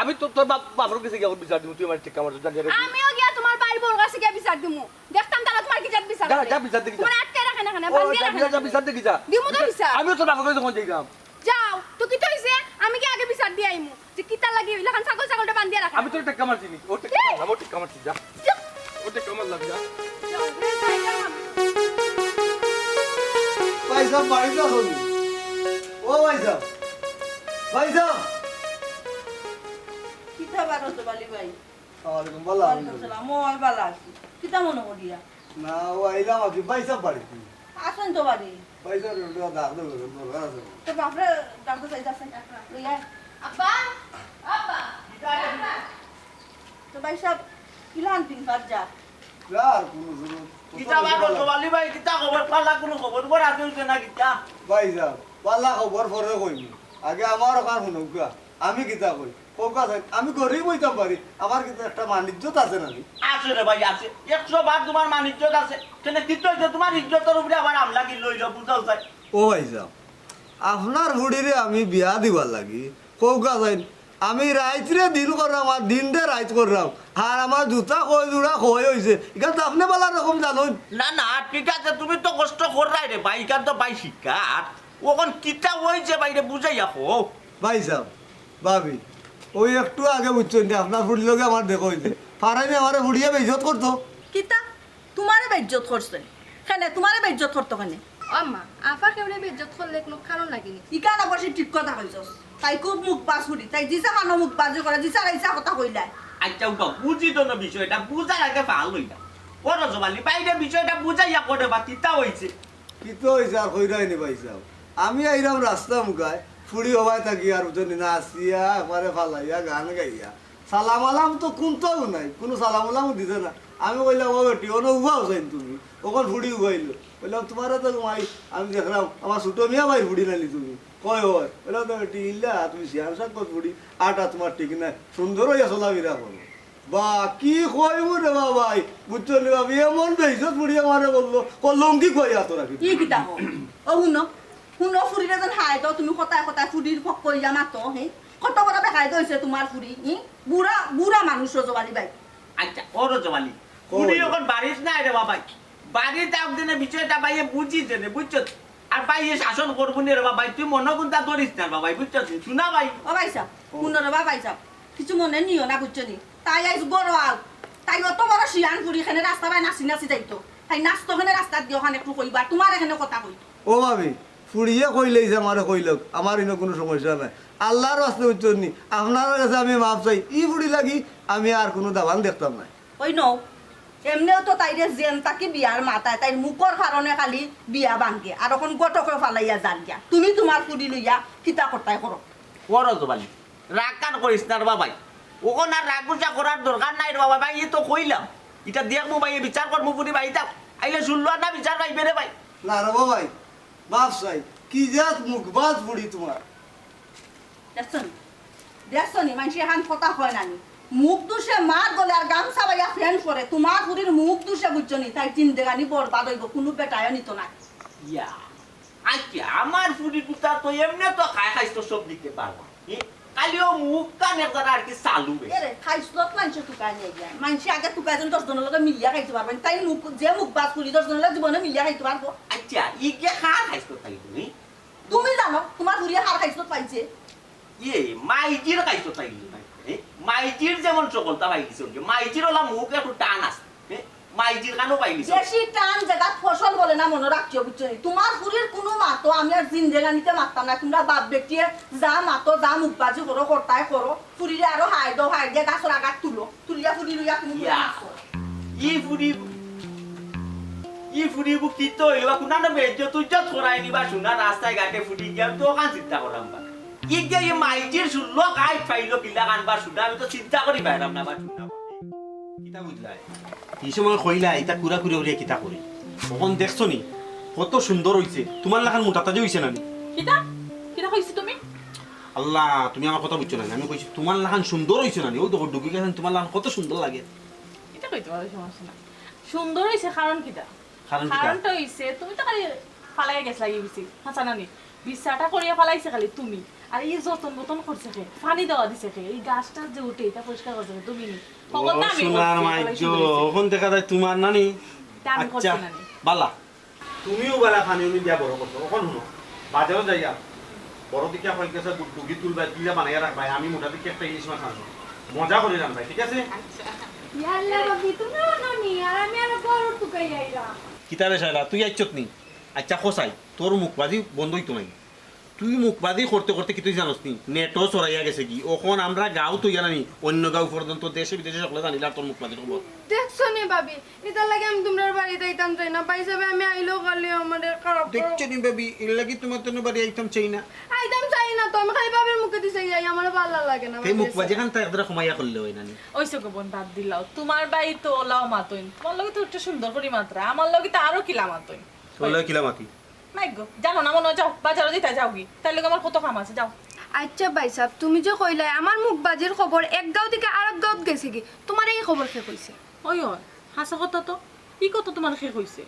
আমি তো তোর বাপ, বাপর গেছে গিয়া বিচার দিমু, তুই আমারে ঠেক্কা মারছস, জানি রে। আমিও গিয়া তুমার ভাইর বউর গেছে গিয়া বিচার দিমু। দেখতাম তারা তুমার কি জাত বিচার যা, করে। যা বিচার দেখি যা। তুমার আটকে রাখে না কেনে, ও, বান্ধিয়া যা, রাখে যা, না। যা বিচার দেখি যা। দিমু তো বিচার। আমিও তোর বাপর গেছে যখন যাইতাম। যাও, তো কিতা অইছে? আমি গিয়া আগে বিচার দিয়া আইমু। যে কিতা লাগি ওই লাখান ছাগল ছাগলটা বান্ধিয়া রাখে। আমি তোরে টেক্কা মারছি নি? ও টেক্কা মারলাম, ও টেক্কা মারছি, যা। যা। ও টেক্কা মারলাম, যা। যাও, রে, যাই, যাই, যাই। ভাইসাব, বাড়িত আছইন নি? ও ভাইসাব, ভাইসাব। কিতা বারো তো বালি ভাই? আসসালামু আলাইকুম, ভালা আছইন নি? ওয়ালাইকুম সালাম, ও, আমি ভালা আছি। কিতা মনো করিয়া? না, ও আইলাম আর কি, ভাইসাব বাড়িত নি? আছইন তো বাড়ি। ভাইসাব, একটু ডাক দেন, দরকার আছে। তো বাপরে ডাক দে, যাইতাছে, লইয়া আয়। আব্বা, আব্বা, আব্বা। তো ভাইসাব, কিলান দিন কার যা? যা, আর কোনো জরুরত। কিতা বা করছো, বালি ভাই, কিতা খবর? পাল্লা কোনো খবর? খবর আছে, হইছে না কিতা? ভাইসাব, পাল্লা খবর পরে কইমু। আগে আমার ওখান হুনউক্কা। আমি কিতা কই? কউক্কা চাইন, আমি গরিব অইতাম পারি, আমার কিন্তু একটা মান ইজ্জত আছে না নি? আছে রে ভাই, আছে। একশো ভাগ তুমার মান ইজ্জত আছে। কেনে কিতা অইছে? তুমার ইজ্জতর উপরে আবার হামলা কিলা অইলো, বুঝাও চাই। ও ভাইসাব, আপনার ফুড়িরে আমি বিয়া দিবার লাগি, কউক্কা চাইন, আমি রাইতরে দিন কররাম আর দিনরে রাইত কররাম, আর আমার জুতা কয় জুড়া ক্ষয় অইছে, ইখান তো আপনে ভালা রকম জানইন। না, না, ঠিক আছে, তুমি তো কষ্ট কররায় রে ভাই, ইখান তো ভাই শিক্ষা। আর অখন কিতা অইছে ভাইরে বুঝাইয়া কও। ভাইসাব, ভাবি, ওই একটু আগে বুঝছইন নি, আপনার ফুড়ির লগে আমার দেখা অইছে। ফারাইনে আমারে ফুড়িয়ে বেইজ্জত করতো। কিতা? তুমারে বেইজ্জত করছে? কেনে, তুমারে বেইজ্জত করতো কেনে? ও আম্মা, আফা কেউরে বেইজ্জত করলে কোনো কারণ লাগে নি। ইখান আবার সে ঠিক কথা কইছস। তাই খুব মুখ বাজ করি, তাই জিসা কানো মুখ বাজি করে, জিসা রাইসা কথা কইলায়। আচ্ছা, উবা, বুঝি তো না বিষয়টা, বুঝার আগে ফাল অই না। ও রজবালি, বাইরে বিষয়টা বুঝাইয়া করে বা কিতা অইছে? কিতা অইছে আর কইরায় নি ভাইসাব? আমি আইরাম রাস্তা মুখায়, ফুড়ি হবায় থাকি আর বুঝছইন নি, নাচিয়া, একবারে ফালাইয়া, গান গাইয়া। সালাম আলাম তো কুন্তাও নাই, কুনু সালাম আলামও দিছে না। আমি কইলাম, "ও বেটি, অনো উবাও চাইন তুমি, অখন ফুড়ি উবাইলো।" কইলাম, "তুমারে তো মাই আমি দেখলাম, আমার ছুটো মিয়া ভাইর ফুড়ি নানি তুমি?" কয়, "অয়।" কইলাম, "তো বেটি, ইলা তুমি শিয়ান সাক্ষত ফুড়ি, আটা তুমার ঠিক নাই, সুন্দর অইয়া চলাফিরা করো।" বা কি কইমু রে বাবাই, বুঝছো নি বাবি, এমন বেইজ্জত ফুড়ি আমারে করলো, কলঙ্কি কইয়া তো রাখি। ই কিতা কও? ও হুনো, হুনো ফুড়িরে যেন হায় তো, তুমি কথায় কথায় ফুড়ির পক্ষ অইয়া মাতো, হে? কত বড় বেকায়দা অইছে তুমার ফুড়ি, হি? বুড়া, বুড়া মানুষ রজব আলী ভাই। আচ্ছা, ও রজব আলী, কও ফুড়ি না। অখন বাড়িত নাই রে বাবাই। বাড়িত আউক দেনে বিষয়টা বাইয়ে বুঝি দেনে, বুঝছো? আর বাইয়ে শাসন করবো নি রে বাবাই, তুই মনো কুন্তা ধরিস না বাবাই, বুঝছো? শুনা ভাই। ও ভাইসাব, হুনো রে বাবাই সাব, কিছু মনে নিও না, বুঝছো নি? তাই আইজ গরো আউক। তাই অত বড় শিয়ান ফুড়ি কেনে রাস্তা বায় নাচি নাচি যাইতো। তাই নাচতো কেনে রাস্তাত দিয়া অখান একটু কইবা, তুমারে কেনে কথা কইতো। ও ভাবি, ফুড়িয়ে কইলেইছে আমারে কইলউক, আমার ইনো কুনু সমস্যা নাই। আল্লার ওয়াস্তে বুঝছো নি, আপনারার গেছে আমি মাফ চাই। ই ফুড়ি লাগি আমি আর কুনু দামান দেখতাম নায়। ওই নও, এমনেও তো তাইরে যেন থাকি বিয়ার মাতায়, তাইর মুখর কারণে খালি বিয়া ভাঙ্গে, আর অখন ঘটকে ফালাইয়া যার গিয়া। তুমি তুমার ফুড়ি লইয়া কিতা করতায় করো। ও রজব আলী, রাগ কান করিস না রে বাবাই, অখন আর রাগ গুসা করার দরকার নাই রে বাবাই, ই তো কইলাম। ইটা দেখমু বাইয়ে বিচার করমু, ফুড়ি বাড়িত আউক। আইলে হুনলো না বিচার পাইবে রে ভাই। না রে বাবাই, মাফ চাই, কি জাত মুখবাজ ফুড়ি তুমার। দেখছো নি? দেখছো নি? মানষে এখান কথা কয় না নি? মুখ দুষে মার গলে আর গামছা বাইয়া ফেন পরে। তুমার ফুড়ির মুখ দুষে বুঝছো নি? তাইর জিন্দেগানি বরবাদ অইবো, কুনু বেটায়ও নিতো না। ইয়া, আচ্ছা, আমার ফুড়ি কুতা তো এমনে তো খায় খাইছ তো সব দিকে পারবা। হি? খালি ও মুখ কান একবার আর কি চালু বে। এরে, খাইছলত মানষে তুকায় নিয়া গিয়া। মানষে আগে তুকায় যেন দশ জনর লগে মিলিয়া খাইতো পারবা। তাই মুখ, যে মুখবাজ ফুড়ি দশ জনর লগে জীবনে মিলিয়া খাইতো পারবো? আচ্ছা, ইগে কার খাইছ তো তাই তুমি? তুমি জানো, তুমার ফুড়িয়ে কার খাইছলত পাইছে? ইয়ে, মাইজির খাইছ তাই, এ? মাইজির যেমন সকলতা পাইলিছে, মাইজির ওলা মুখ একটু টান আছে, এ? মাইজির কানো পাইলিছে। বেশি টান জাগাত ফসল বলে না, মনো রাখিও, বুঝছো নি? তুমার ফুড়ির কুনু মাতো আমি আর জিন্দেগানিতে মাততাম না। তুমরা বাপ বেটিয়ে যা মাতো, যা মুখবাজি করো, করতায় করো। ফুড়িরে আরো হায় দেও, হায় দিয়া গাছর আগাত তুলো। তুলিয়া ফুড়ি লইয়া তুমি ইয়া। মাতো। ই ফুড়ি, ই ফুড়ি বু কিতা অইলো বা, কুনানো বেইজ্জত উজ্জত করাই নিবা, শুনা রাস্তায় ঘাটে ফুড়ি গিয়া, আমি তো অখান চিন্তা করলাম বা। ই গিয়া ই মাইজির শুনলো, গাইড পাইলো, কিলা কান বা শুনা, আমি তো চিন্তা করি পাইলাম না বা শুনা। কিতা বুঝলায়? ই সময় কইলা, ইতা কুড়া কুড়ি উড়িয়া কিতা করি? অখন দেখছো নি? কত সুন্দর অইছে। তুমার লাখান মোটা তাজা অইছে না নি? কিতা? কিতা কইছো তুমি? আল্লাহ, তুমি আমার কথা বুঝছো না নি? আমি কইছি, তুমার লাখান সুন্দর অইছে না নি? অউ দেখো, ডুগি গেছেন, তুমার লাখান কত সুন্দর লাগে। ইতা কইতে পারো, সমস্যা নাই। সুন্দর অইছে কারণ কিতা? কারণ কিতা? কারণটা অইছে, তুমি তো খালি ফালাই গেছলাগি বেশি, হাছা না নি? বিছাটা করিয়া ফালাইছে খালি তুমি। আর ই যতন বতন করছে কে? পানি দেওয়া দিছে কে? ই গাছ টাছ যে উঠে, ইতা পরিষ্কার করছে কে? তুমি নি? ও, হকলতা আমি সোনার করছি, মাইক ফালাই গো, সুন্দর অইছে। অখন দেখা যায় তুমার নানি। তা আমি করছি আচ্ছা, না নি? বালা। তুমিও বালা পানি উনি দিয়া বড় করছো। অখন হুনো, বাজারো যাইয়া বড় দেখিয়া কয়েক গেছে ডুগি তুলবায়, কিলা বানাইয়া রাখবায়, আমি মোটা দেখি একটা ইলিশ মাছ আনবো। মজা করি রানবায়, ঠিক আছে? আচ্ছা। ইয়াল্লা, ভাবি, তুমিও নানি, আর আমি আরো বড় তুকাই আইলাম। কিতা রে শায়লা, তুই আইছত নি? আচ্ছা, কছাই, তোর মুখবাজি বন্ধ অইতো নায়। তুই মুখবাজি করতে করতে কিতা জানোস নি? নেটও চড়াইয়া গেছে গি। অখন আমরা গাঁও তো ইয়া নানি, অন্য গাঁও পর্যন্ত দেশে বিদেশে সকলে জানিলার তোর মুখবাজির খবর। দেখছো নি ভাবি, ইতার লাগি আমি তুমরার বাড়িত আইতাম চাই না। ভাইসাবে আমি আইলেও খালি আমারে খারাপ করো। দেখছো নি ভাবি, এর লাগি তুমার তনে বাড়ি আইতাম চাই না। আইতাম চাই না তো, আমি খালি ভাবির মুখেদি চাই যাই, আমারে ভালা লাগে না। এই ভাবি মুখবাজি আছে। খান তো একদরা কমাইয়া করলে অয় না নি? অইছে গো বইন, বাদ দিলাও। তুমার ভাই তো অলাও মাতইন, তুমার লগে তো একটু সুন্দর করি মাতরা, আমার লগে তো আরো কিলা মাতইন। তোর লগে কিলা মাতি? মাইগো, জানো না মনো অয়, যাও, বাজারো যাইতায় যাওগি। তাইর লগে আমার কত কাম আছে, যাও। আচ্ছা ভাইসাব, তুমি যে কইলায়, আমার মুখবাজির খবর এক গাঁও থাকি আরক গাঁওত গেছে গি, তুমারে ই খবর কে কইছে? ওই, ওই, হাছা কথা তো, ই কথা তুমারে কে কইছে?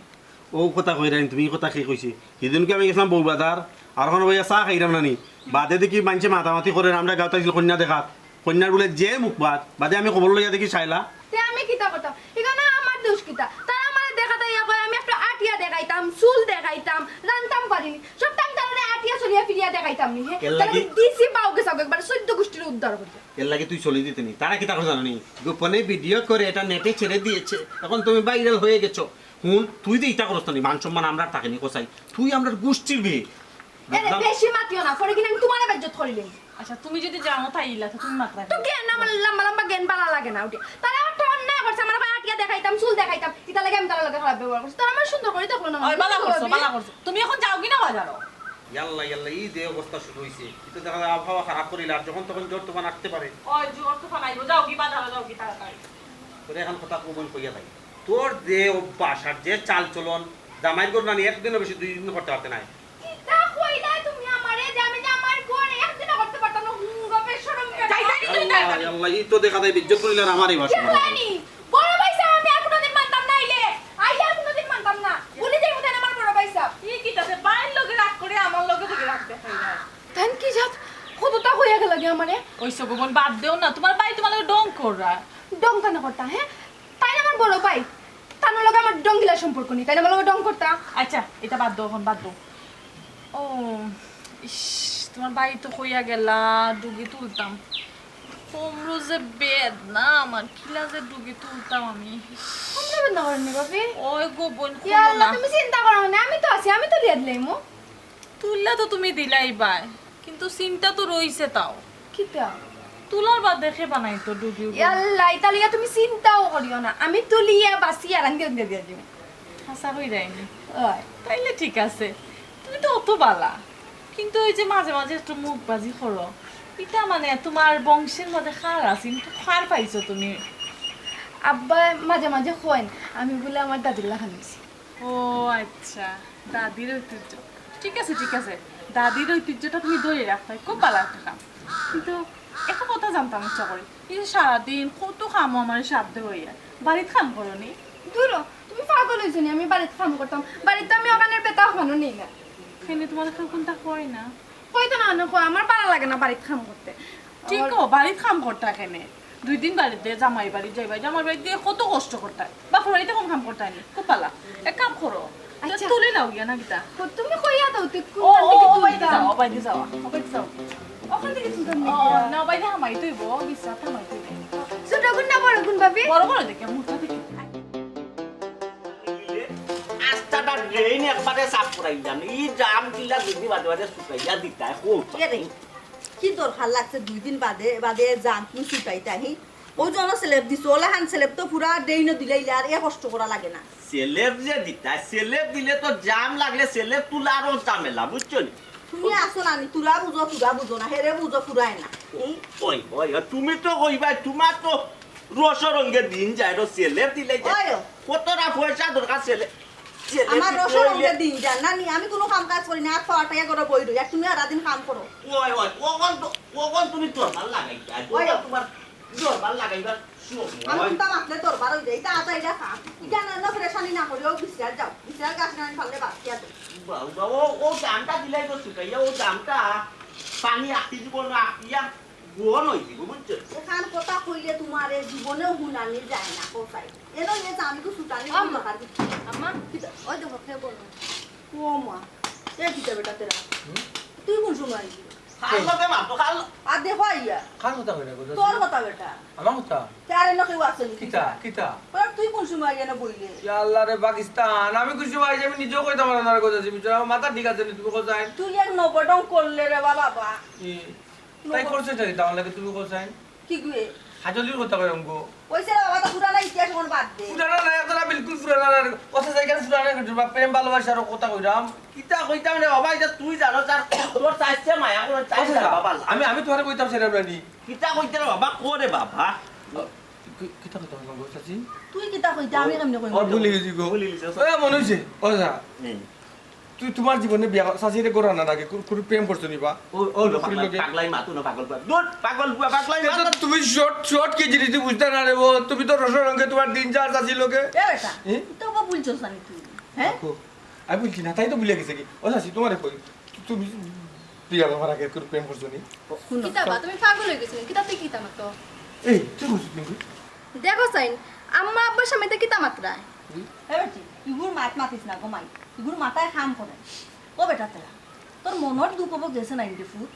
অউ কথা কইরায় নি তুমি, ই কথা কে কইছে? হিদিনকে আমি গেছলাম বউবাজার, আর অখানো বইয়া চা খাইরাম না নি, বাদে দেখি মাইনষে মাতামাতি করের, আমরার গাঁওত আইছিল কইন্যা দেখাত। কইন্যার বুলে যে মুখবাজ, বাদে আমি খবর লইয়া দেখি শায়লা। তে আমি কিতা করতাম? ইখানো আমার দুষ কিতা? তারা আমারে দেখাত আইয়া কয় আমি একটু আটিয়া দেখাইতাম, চুল দেখাইতাম, রানতাম পারি নি। সব time তারারে আটিয়া চলিয়া ফিরিয়া দেখাইতাম নি, হে? এর লাগি তারা দিছি বাউকে সাউকে একবার চৌদ্দ গুষ্টিরে উদ্ধার করিয়া। এর লাগি তুই চলি দিতে নি। তারা কিতা করে জানো নি? গোপনে video করে এটা net-এ ছেড়ে দিয়েছে। এখন তুমি viral হয়ে গেছো। হুন, তুই যে ইতা করস না নি, মান সম্মান আমরার থাকে নি, কছাই। তুই আমরার গুষ্টির বিয়ে। এরে, বুঝলাম। বেশি মাতিও না, পরে কিন্তু আমি তুমারে বেইজ্জত করিলিমু। আচ্ছা, তুমি যদি জানো তাই ইলা, তো তুমি মাতরায় তো কেনে? জ্ঞান, আমার লম্বা লম্বা জ্ঞান ভালা লাগে না, উঠে। তারা একটা অন্যায় করছে, আমারে কয় আটিয়া দেখাইতাম, চুল দেখাইতাম, ইতার লাগি আমি তারার লগে খারাপ ব্যবহার করছি। তারা আমারে সুন্দর করি দেখলো না, ওই, ভালা করছো, ভালা করছো। তুমি এখন যাওগি না বাজারো? ইয়াল্লা, ইয়াল্লা, ই যে অবস্থা শুরু অইছে, ইতা দেখা যায় আবহাওয়া খারাপ করিলে আর যখন তখন ঝড় তুফান আসতে পারে। ওই ঝড় তুফান আইবো, যাওগি বাজারো যাওগি তাড়াতাড়ি। তোরে এখান কথা কইমু কইয়া যাই, তোর যে অভ্যাস আর যে চাল চলন, জামাইর ঘর নানি একদিনও বেশি দুই দিন করতে পারতে নায়। কিতা কইলায় তুমি আমারে যে আমি জামাইর ঘর একদিনও করতে পারতাম না? হুম, গো, বেশরম করে। যাই, যাই, যাই, যাই, যাই। ইয়াল্লা, ইয়াল্লা, ই তো দেখা যায় বেইজ্জত করিলে আর আমার এই বাসা। বড় ভাই সাব, আমি আর কোনোদিন মানতাম না আইলে। আইলে আর কোনোদিন মানতাম না। ভুলি যাইমু তাইন আমার বড় ভাই সাব। ই কিতা তে ভাইর লগে রাগ করে আমার লগে থাকি রাগ দেখাইরায়। তাইন কি জাত কততা কইয়া গেলা গি আমারে? ওই সব বোন বাদ দেও না, তুমার ভাই তুমার লগে ঢং কররা। ঢং কেনে করতা, হে? তাইন আমার বড় ভাই, তান লগে আমার ঢংগিলা সম্পর্ক নি, তাইন আমার লগে ঢং করতা। আচ্ছা, ইতা বাদ দেও, অখন বাদ দেও। ও, ইস, তুমার ভাই তো কইয়া গেলা, ডুগি তুলতাম। কোমরো যে বেদনা আমার, কিলা যে ডুগি তুলতাম আমি। ইস। কোমরো বেদনা করেনি, ভাবি? ওই গো বোন, ইয়া আল্লাহ, না। তুমি চিন্তা করো না, আমি তো আছি, আমি তুলিয়া দিলাইমু। তুললা তো তুমি দিলাইবায়, কিন্তু চিন্তা তো রইছে তাও। কিতা? তুলার বাদে কে বানাইতো ডুগি উগি? ইয়া আল্লাহ, ইতা লইয়া তুমি চিন্তাও করিও না, আমি তুলিয়া বাসি আর আনতে আনতে দিয়া দিমু। হাছা কইরায়নি? ওই। তাইলে ঠিক আছে, তুমি তো অত বালা, কিন্তু ওই যে মাঝে মাঝে একটু মুখবাজি করো, ইটা মানে তুমার বংশের মাঝে কার আছে, কিন্তু কার পাইছো তুমি? আব্বা মাঝে মাঝে কইন, আমি বুলে আমার দাদির লাখান অইছি। ও আচ্ছা, দাদির ঐতিহ্য। ঠিক আছে, ঠিক আছে, দাদির ঐতিহ্যটা তুমি ধরি রাখতায়, খুব বালা একটা কাম। কিন্তু একটা কথা জানতাম ইচ্ছা করি, এই যে সারাদিন কত কামো আমার সাধ্য অইয়া, বাড়িত কাম করো নি? দূর হ, তুমি পাগল অইছো নি? আমি বাড়িত কাম করতাম, বাড়িত তো আমি অখানর বেটা অখানও নেই না। কেনে, তুমারে কেউ কুন্তা কয় না? কইতো না, অনেক কয়, আমার বালা লাগে না বাড়িত কাম করতে। ঠিক আমার কও, বাড়িত কাম করতা কেনে? দুই দিন বাড়িত দিয়া জামাই বাড়িত যাইবায়, জামাই বাড়িত গিয়া কত কষ্ট করতায়, বাপর বাড়িত অখন কাম করতায় নি, খুব বালা। এক কাম করো, আচ্ছা। তুলি লাও গিয়া না কিতা? ও, তুমি কইয়া দাও, তুই কোন ও, ও, কান থেকে ও, তুলতাম? বাইদে যাও, ও, বাইদে যাও, ও, বাইদে যাও। ওখান থেকে তুলতাম ও, নাকি? না, বাইদে হামাই তুইব, বিছনাত হামাই তুইব। ছোট গুণ না বড় গুণ, ভাবি? বড় বড় দেখে, মুখটা দেখে। আস্তাটা ড্রেন একবারে সাফ করাইলাম। ই জাম কিলা যদি বাদে বাদে শুকাইয়া দিতায়, কো। এ রে, কি দরকার লাগছে দুই দিন বাদে বাদে জাম তুমি শুকাইতায়, হি? ওই জন্য স্ল্যাব দিছো, ওলাখান স্ল্যাব তো পুরা ড্রেইনও দিলাইলে আর এ কষ্ট করা লাগে না। স্ল্যাব যে দিতায়, স্ল্যাব দিলে তো জাম লাগলে স্ল্যাব তুলা আরো ঝামেলা, বুঝছো নি? তুমি আসো না নি, তুরা বুঝো, তুরা বুঝো না, হেরে বুঝো, ফুরায় না। হুম? ওই, ওই, ওই, তুমি তো কইবায়, তুমার তো রসর রঙে দিন যায়, রো স্ল্যাব দিলে যে ওই ও। কতটা পয়সা দরকার স্ল্যাব, স্ল্যাব আমার দিতে রসর হইলে। রঙে দিন যায় না নি, আমি কোনো কাম কাজ করি না, আর তো আটাইয়া করে বই রই, আর তুমি সারাদিন কাম করো। ওই, ওই, অখন তো, অখন তুমি দরবার লাগাইতায়, ওই ও। অখন তুমার দরবার লাগাইবার সময়। আমি কুন্তা মাতলে দরবার অই যায়, ইতা আতা ইটা কাম। ইটা না, না পেরেশানি না করিও, বিছরাত যাও। বিছরাত গাছ না পারলে বাদ দিয়া দেও। বাবা, ও, ও জামটা দিলাই তো শুকাইয়া, ও জামটা পানি আটকি দিব না, আটকিয়া গহন অই দিব, বুঝছো? এখান কথা কইলে তুমারে জীবনেও হুনানি যায় না, কোথায়? এনো ইয়ে যে আমি তো শুকানি আম-, দরকার কি? আম্মা, কিতা? ওই দেখো, কে বলো? ও মা, এ কিতা বেটা তেরা? হুম? তুই কোন সময় আইলি? কার লগে মাতো, কার ল-, আর দেখো আইয়া। কার কথা কইরা কইতাছি? তোর কথা বেটা। আমার কথা? তে আর এনো কেউ আছে নি? কিতা? কিতা? ওরা তুই কোন সময় আইয়া না বইলে? ইয়া আল্লাহ রে পাকিস্তান, আমি কোন সময় আইছি আমি নিজেও কইতাম পারলাম না রে কইতাছি, বুঝছো? আমার মাথা ঠিক আছে নি, তুমি কোথায়? তুই এক নবডং করলে রে বাবা, বাবা। কি? তাই করছে এটা কিতা আমার লগে, তুমি কোথায়? কি গুয়ে? হাজলির কথা কইরাম গো। ওই ছেলে বাবা তো পুরানা ইতিহাস মন বাদ দে। পুরানা না, এতটা বিলকুল পুরানা না। কথা যাই কেন পুরানা করছো? বা প্রেম ভালোবাসার কথা কইরাম। কিতা কইতাম রে বাবা, ইটা তুই জানো, তার তোর চাইছে মায়া করে, চাইছে আচ্ছা, বাবা। আমি, আমি তোমারে কইতাম সেটা রানি। কিতা কইতে রে বাবা, করে বাবা। কি-, কিতা কইতাম গো, চাচি? তুই কিতা কইতে, আমি কেমনে কইমু? ও, ভুলি গেছি গো। ভুলি গেছি। এ, মনে হইছে। ও, যা। হুম। তুই তোমার জীবনে বিয়া, চাচিরে ঘর আনার আগে কো-, কোনো প্রেম করছো নি বা? ও, ও, লো, পাগলা, পাগলাই মাতো না, পাগল বুয়া। দূর, পাগল বুয়া, পাগলাই মাতো না। তুমি short, short কি জিনিস তুই বুঝতে না রে বো? তুমি তো রসর রঙে তোমার দিন যার চাচির লগে। এ বেটা, হুম? তো বাবা বলছস না তুই, হ্যাঁ? দেখো, আমি বলছি না, তাই তো ভুলে গেছে কি? ও চাচি, তোমারে কই? তুমি বিয়া হওয়ার আগে কোনো প্রেম করছো নি? কিতা বা, তুমি পাগল হয়ে গেছো নি? কিতা তুই কিতা মাতো? এই, তুই বুঝছিস নি? দেখো চাইন, আম্মা আব্বার সামনে তো কিতা মাতরায়? এ বেটি, ইগুর মাত মাতিস না গো মাই, ইগুর মাথায় কাম করে। ও বেটা তেরা, তোর মনর দুঃখ অবো গেছে না ইন্দে ফুট?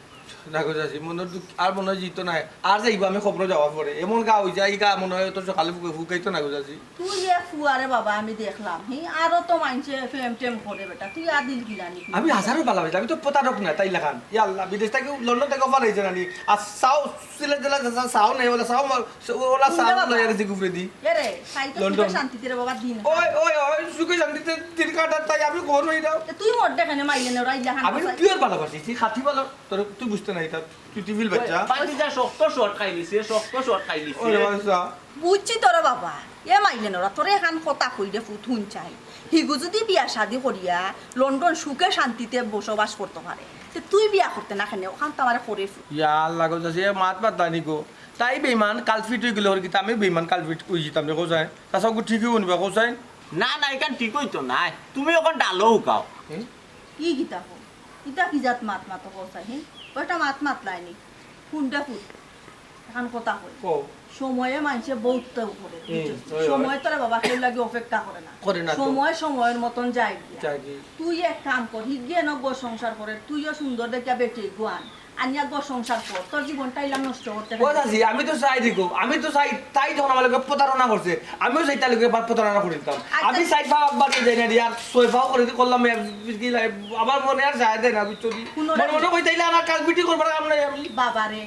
না গো চাচি, মনর দুখ আর মনো অয় যিতো নায়। আর যাইবো আমি কবরো যাওয়ার পরে। এমন গা অই যায়, ই গা মনো অয় তো সকালে ফুকে-, ফুকাইতো না গো চাচি। তুই এক ফুয়ারে বাবা আমি দেখলাম, হি, আরো তো মানষে প্রেম টেম করে বেটা, তুই আর দিল গিলানি। আমি হাজারো ভালা পাইছি, আমি তো প্রতারক না, তাই লাখান। ইয়া আল্লাহ, বিদেশ থাকি, লন্ডন থাকি offer আইছে নানি। আর চাও, সিলেট জেলা চা-, চাও নাই, ওলা চাও মা-, ওলা চাও লইয়া গেছি গুফরে দি। এরে, তাই তো লন্ডন। সুখে শান্তিতে রে বাবা দিন। ওই, ওই, ওই, সুখে শান্তিতে দিন কাটার, তাই আমি ঘর হই না। তে তুই মোর দেখে নে মাইলে নে, ওরা ইলা হান আমি তো পাইছে। Pure ভালোবাসি, তুই খাঁটি ভালো, তোর, তুই বুঝতে নাই, তার তুই টিভিল বাচ্চা। বাতি যা শক্ত শট খাইলিছে, শক্ত শট খাইলিছে। ওরে বাচ্চা। বুঝছি তোরে বাবা, এ মাইলে নরা, তোরে এখান কথা কই রে ফুত হুন চাই। হিগু যদি বিয়া শাদি করিয়া লন্ডন সুখে শান্তিতে বসবাস করতে পারে, তে তুই বিয়া করতে না কেনে? ওখান তো আমারে করে ফুত। ইয়া আল্লাহ গো, চাচি, এ মাত মাত দানি গো। তাই বেইমান, কালফিট হয়ে গেল, ওর কিতা আমি বেইমান কালফিট হয়ে যেতাম রে, কোথায়? চাচা গো, ঠিকই উনবা, কোথায়? না, না, এখান ঠিক হইতো না। তুমি ওখান ডালো হুকাও। হুম? কি কিতা কো? ইতা কি জাত মাত মাতো কও চাই, হে? ওটা মাত মাত লাইনি। Honda foot. এখন কথা কই। কও। সময়ে মানষে বহুত তো করে, হুম, বুঝছো? ওই, ওই। সময় তোরা বাবা কেউ লাগি অপেক্ষা করে না। করে না তো। সময় সময়র মতন যায় গিয়া। যায় কি? তুই এক কাম কর, হিগিয়ে ন গো সংসার করে, তুইও সুন্দর দেখিয়া বেটি গুয়ান। আনিয়া গো সংসার কর, তোর জীবনটা ইলাম নষ্ট করতে ও পারবি। চাচি, আমি তো চাই দেখো, আমি তো চাই, তাই যখন আমার লগে প্রতারণা করছে, আমিও চাই তার লগে এবার প্রতারণা করে দিতাম। আচ্ছা। আমি চাই পাও আব্বার দিয়ে যাই না রে, আর ছয় পাও করে দিয়ে করলাম, এ, কি লাই-, আমার মনে আর যায় দেয় না, বুঝছো নি? হুনো রে। মনে মনে কই তাইলে আমার কালপিটি করবার কাম নাই আমি। বাবা রে,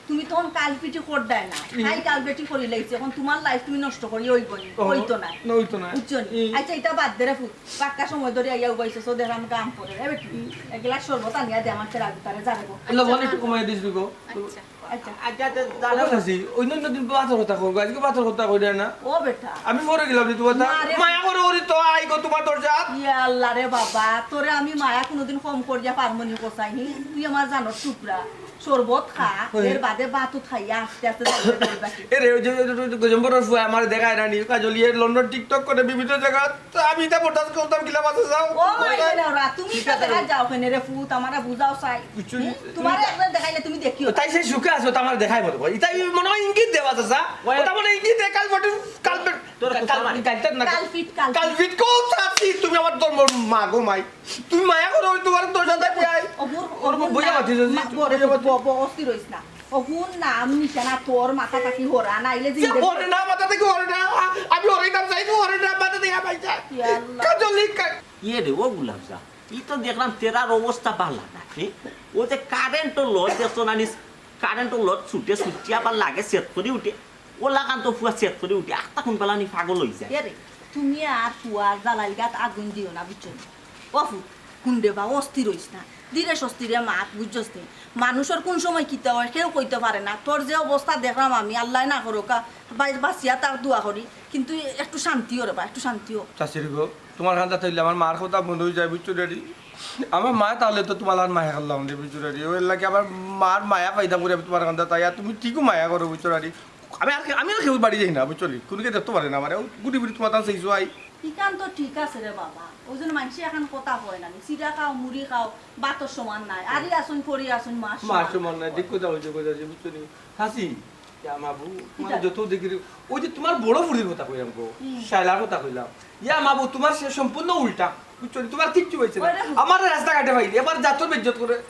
তুমি তখন কালপিটি করদায় না, হুম। তাই কালপিটি করি লাইছে, এখন তোমার life তুমি নষ্ট করি ওই গনি, ও, ওই তো নাই। না, ওই তো নাই। বুঝছো নি? হুম। আচ্ছা, এটা বাদ দে রে ফুত, বাক্কা সময় ধরে আইয়া উবাইছো, সো দেখলাম কাম করে, এ বেটি, হুম। এক গ্লাস শরবত আনিয়া দে আমার তেরা গুতারে, যা রে গো। লবণ একটু কমাই দিস গো। আচ্ছা। আচ্ছা। আচ্ছা, আচ্ছা, ও দাঁড়াও। চাচি, অন্য অন্য দিন বাতর কথা কইবো, আজকে বাতর কথা কইরা না। ও বেটা। আমি মরে গেলাম রে তোমার। না রে। মায়া করে ওরে তো আই গো তোমার দরজা। ইয়া আল্লাহ রে বাবা, তোরে আমি মায়া কোনোদিন কম করিয়া পারমু নি কসাই নি? তুই আমার জানোর টুকরা। শরবত খা, ওই। এর বাদে ভাত খাইয়া আস্তে আস্তে যাইবে বাড়ি বাকি। এ রে, ওই যে, ওই যে, ওই যে গজম্বরের ফুয়া আমার দেখায় না নি, কাজলিয়ে লন্ডন TikTok করে বিভিন্ন জায়গা তো আমি ইতা বরদাস্ত করতাম কিলা বাঁচা যাও? ও মাই গড, ওরা, তুমি ঠিক তো আছে। দেখা যাও কেনে রে ফুত, আমারে বুঝাও চাই। বুঝছো নি? হুম? তোমারে একবার দেখাইলে তুমি দেখিও। তাই সে সুখে আছো, তো আমার দেখাই মতো কয়। ইতা মনে হয় ইঙ্গিত দেওয়া চাচা। ওই ওটা মনে হয় ইঙ্গিত দেয়, কাল ফটো, কাল ফটো, তোর কাল, কাল, কাল, কাল, কাল, কাল ফিট, কাল ফিট। কাল ফিট, কোন চাচি? তুমি আমার ধর্মর মা গো মাই। তুমি মায়া করো, ওই তোমার দরজা দেখে আই। ওগুর, ওর ওগুর বইয়া নাম, মাতি যাচ্ছি, মা, বড় বইয়া ফুত, মাতি। ব-, ব-, অস্থির হইস না। ওগুর নাম নিশানা তোর মাথা থাকি হরা, নাইলে যে জিন্দে হরে না, মাথা থাকি হরে না। আ-, আমি হরে নাম চাই, তুই হরে না, মাথা থাকি আমার যা। ইয়া আল্লাহ। কাজলি কা- ইয়ে রে, ও গুলাব যা। ই তো দেখলাম তেরার অবস্থা ভালা না, হে? ও যে কারেন্টর লট দেখছো না নিস, কারেন্টর লট ছুটে ছুটে আবার লাগে সেট করে উঠে। ও লাগান তো ফুয়া সেট করে উঠে, আত্মা কোন বেলা নি পাগল হয়ে যায়। এরে, তুমি আর ফুয়ার জ্বালাইল গাত আগুন দিও না, বুঝছো নি? ও ফুত, হুন্ডে বা অস্থির হইস না। ধীরে স্বস্তিরে মাত, বুঝছস নি? মানুষের কোন সময় কিতা হয়, কেউ কইতে পারে না। তোর যে অবস্থা দেখলাম আমি, আল্লাহ না করুকা, বাই-, বাঁচিয়া তার দোয়া করি, কিন্তু একটু শান্তি ও রে বা, একটু শান্তি ও। চাচির গো, তোমার কান্দাত অইলে আমার মার কথা মনে হয়ে যায়, বুঝছো ড্যাডি? আমার মা তাহলে তো তোমার আর মায়া করলাম রে, বুঝছো ড্যাডি? ওই লাগে আমার মার মায়া পাইতাম করে আমি তোমার কান্দাত আইয়া, তুমি ঠিকও মায়া করো, বুঝছো ড্যাডি? আমি আর, আমি আর কেউ বাড়ি যাই না, বুঝছো নি? কোনোকে দেখতে পারে না আমার, গুটি গুটি তোমার তান সেইছো আই। ইখান তো ঠিক আছে রে বাবা, ওই জন্য মানুষে এখন কথা হয় না, চিরা খাও, মুড়ি খাও, ভাতর সমান নাই, আরি আসুন, করি আসুন, মার মার সমান। সমান নাই, ঠিক কথা হয়েছে, কথা হয়েছে, বুঝছো নি? হাসি, ইয়া মাবু, তোমার কিতা? যত দেখি রে, ওই যে তোমার বড় ফুরির কথা কইলাম গো, হুম। শায়লার কথা কইলাম। ইয়া মাবু, তোমার সে সম্পূর্ণ উল্টা। বুঝছো নি? তোমার কিচ্ছু হয়েছে না। ওরে। আমার রাস্তাঘাটে পাইলি, এবার জাতর বেইজ্জত করে।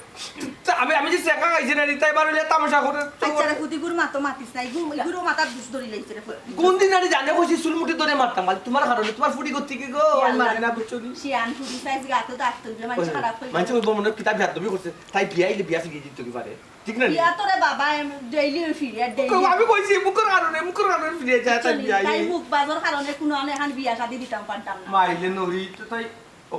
তা আমি, আমি যে শেখা খাইছি না, তাই এবার হইলে তামাশা করে। আচ্ছা রে, ফুতি গুর মা তো মাতিস না, এগুর, এগুরও মাথার দুষ ধরি লাইছে রে ফুতি। কোন দিন আরে জানে কইছি চুল মুঠি ধরে মারতাম, আর তোমার কারণে, তোমার ফুটি করতে কি গো? ইয়া আমি মারি না, আল্লাহ। বুঝছো নি? শিয়ান ফুতি সাইজ গাতো দাঁত তুলবে, মানুষ ওই, খারাপ হইবে। মানুষ ওই বমনে কিতা বেয়াদবি করছে, তাই বিয়া আইলে বিয়া ফিরিয়ে দিতে কি পারে? ঠিক না? বিয়া তো রে বাবা, এম, ডেইলি ওই ফিরে, ডেইলি। কই, আমি কইছি, মুখর কারণে, মুখর কারণে ফিরে যায়, তাই বুঝছো নি? বিয়া তাই আইলে। মুখ বাজর কারণে কোনো আনে এখন বিয়া শাদি দিতাম পারতাম না। মাইলে নরি, তো তাই, ও,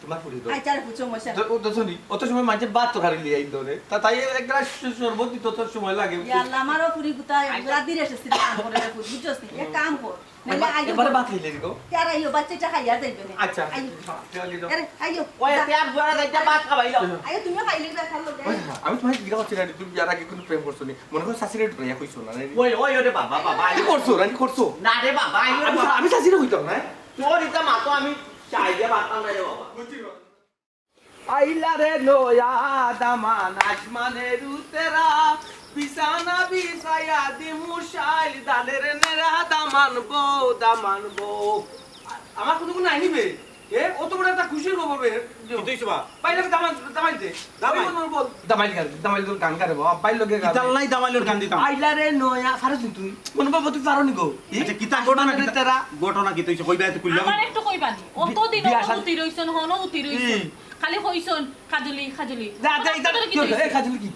তোমার ফুটি তো। আই, চারে ফুচো মশা। তো, ও তো শুনি, অত সময় মাঝে ভাত তো খালি লিয়ে আইন ধরে। তা তাই এক গ্লাস শরবত দিতে অত সময় লাগে। ইয়া আল্লাহ, আমারও ফুরি গুতা, এক গ্লাস ধীরে এসে সিধা কাম করে রে ফুট, বুঝছস নি? এক কাম কর। নাইলে এবার, আইও এবারে বল। ভাত খাইলে গো। তে আর আইও, বাচ্চাটা খাইয়া যাইবে না। আচ্ছা, আইও। আচ্ছা, আচ্ছা, আচ্ছা। আরে, আইও। ওই, যা। তে আর বুয়ারা যাইতে ভাত খাবাইলো। আইও, তুমিও খাইলে যা, খালো গে। ওই, আমি তোমাকে জিজ্ঞাসা করছি, রানী, তুমি বিয়ার আগে কোনো প্রেম করছো নি? মনে হয় শাশুড়ি একটু প্রেম করছো না, রানী? ওই, ওই, ওরে বাবা, বাবা, কি আইও। করছো, রানী, করছো? না রে বাবা, আইও রে আমি, বাবা। আমি শাশুড়ি হইতাম না। তোর ইতা মা তো আমি চাই দিয়া পারতাম না রে বাবা। বুঝছি বাবা। আইলা রে নয়া দামান আসমানের উতেরা, বিছানা বিছাইয়া দিমু শাইল দানের নেরা দামান বউ, দামান বউ। আমার কোনো কোনো আইনি বে, এ, অত বড় একটা খুশির খবর বে, কিতা অইছে বা? ভাইর লগে দামাইল, দামাইল দে। দামাইল? ওই মনোর বল। দামাইল গান, দামাইল গান গারে বাবা, ভাইর লগে গান। কিতার লাগি দামাইলর গান দিতাম? আইলা রে নয়া, পারস নি তুই? মনোর বাবা, তুই পারো নি গো? ই? আচ্ছা, কিতা ঘটনা কিতা? তারা ঘটনা কিতা অইছে? কইবা তো কইলা। আমার একটু কইবা নি? অত দিন বিয়া অত শাদি উতি রইছন, হনো উতি রইছন। ই। খালি কইছন, "খাজুলি, খাজুলি।" যা, যা, ইতা তোর কি কি অইছে? অইছে? এ, খাজুলি কি?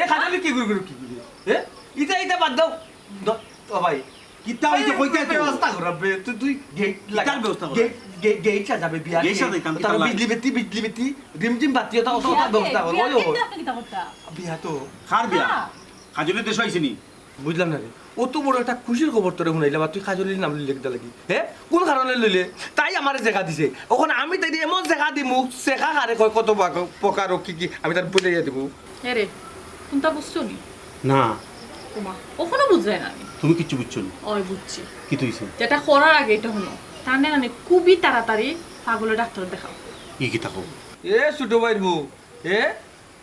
এ, খাজুলি কি করে, করে, কি করে? এ? ইতা, ইতা বাদ দাও। দ-, ও ভাই। কিতা অইছে, এই কইতায় তো। ব্যবস্থা করা বে, তুই, তুই গেট লাগা। কিতার ব্যবস্থা করা? গেট, গেট, গেট সাজাবে বিয়া। গেট সাজাইতাম, তারপর কিতার লাগি? বিজলি বাতি, বিজলি বাতি, রিমঝিম বাতি, ওটা, ওটা, ওটা বিয়া ব্যবস্থা কে? কর। বিয়া ওই, কে ওই। আপনি কিতা করতা? বিয়া তো। কার বিয়া? হ্যাঁ। কাজলের দেশ আইছে নি? বুঝলাম না রে। অত বড় একটা খুশির খবর তোরে হুনাইলাম, আর তুই কাজলির নাম লইলে কিতা লাগি? হ্যাঁ? কোন কারণে লইলে? তাই আমারে জেগা দিছে। অখন আমি তাইরে এমন জেগা দিমু, জেগা কারে কয়, কত বা-, প্রকার ও কি কি, আমি তার বুঝাইয়া দিমু। এ রে, কোনটা বুঝছো নি? না। ওমা, অখনো বুঝায় না নি? তুমি কিচ্ছু বুঝছো নি? ওই বুঝছি। কিতা অইছে? যেটা করার আগে এটা হুনো। তার না মানে খুবই তাড়াতাড়ি পাগলের ডাক্তার দেখাও। ই কিতা কও? এ ছোট ভাইর বউ, এ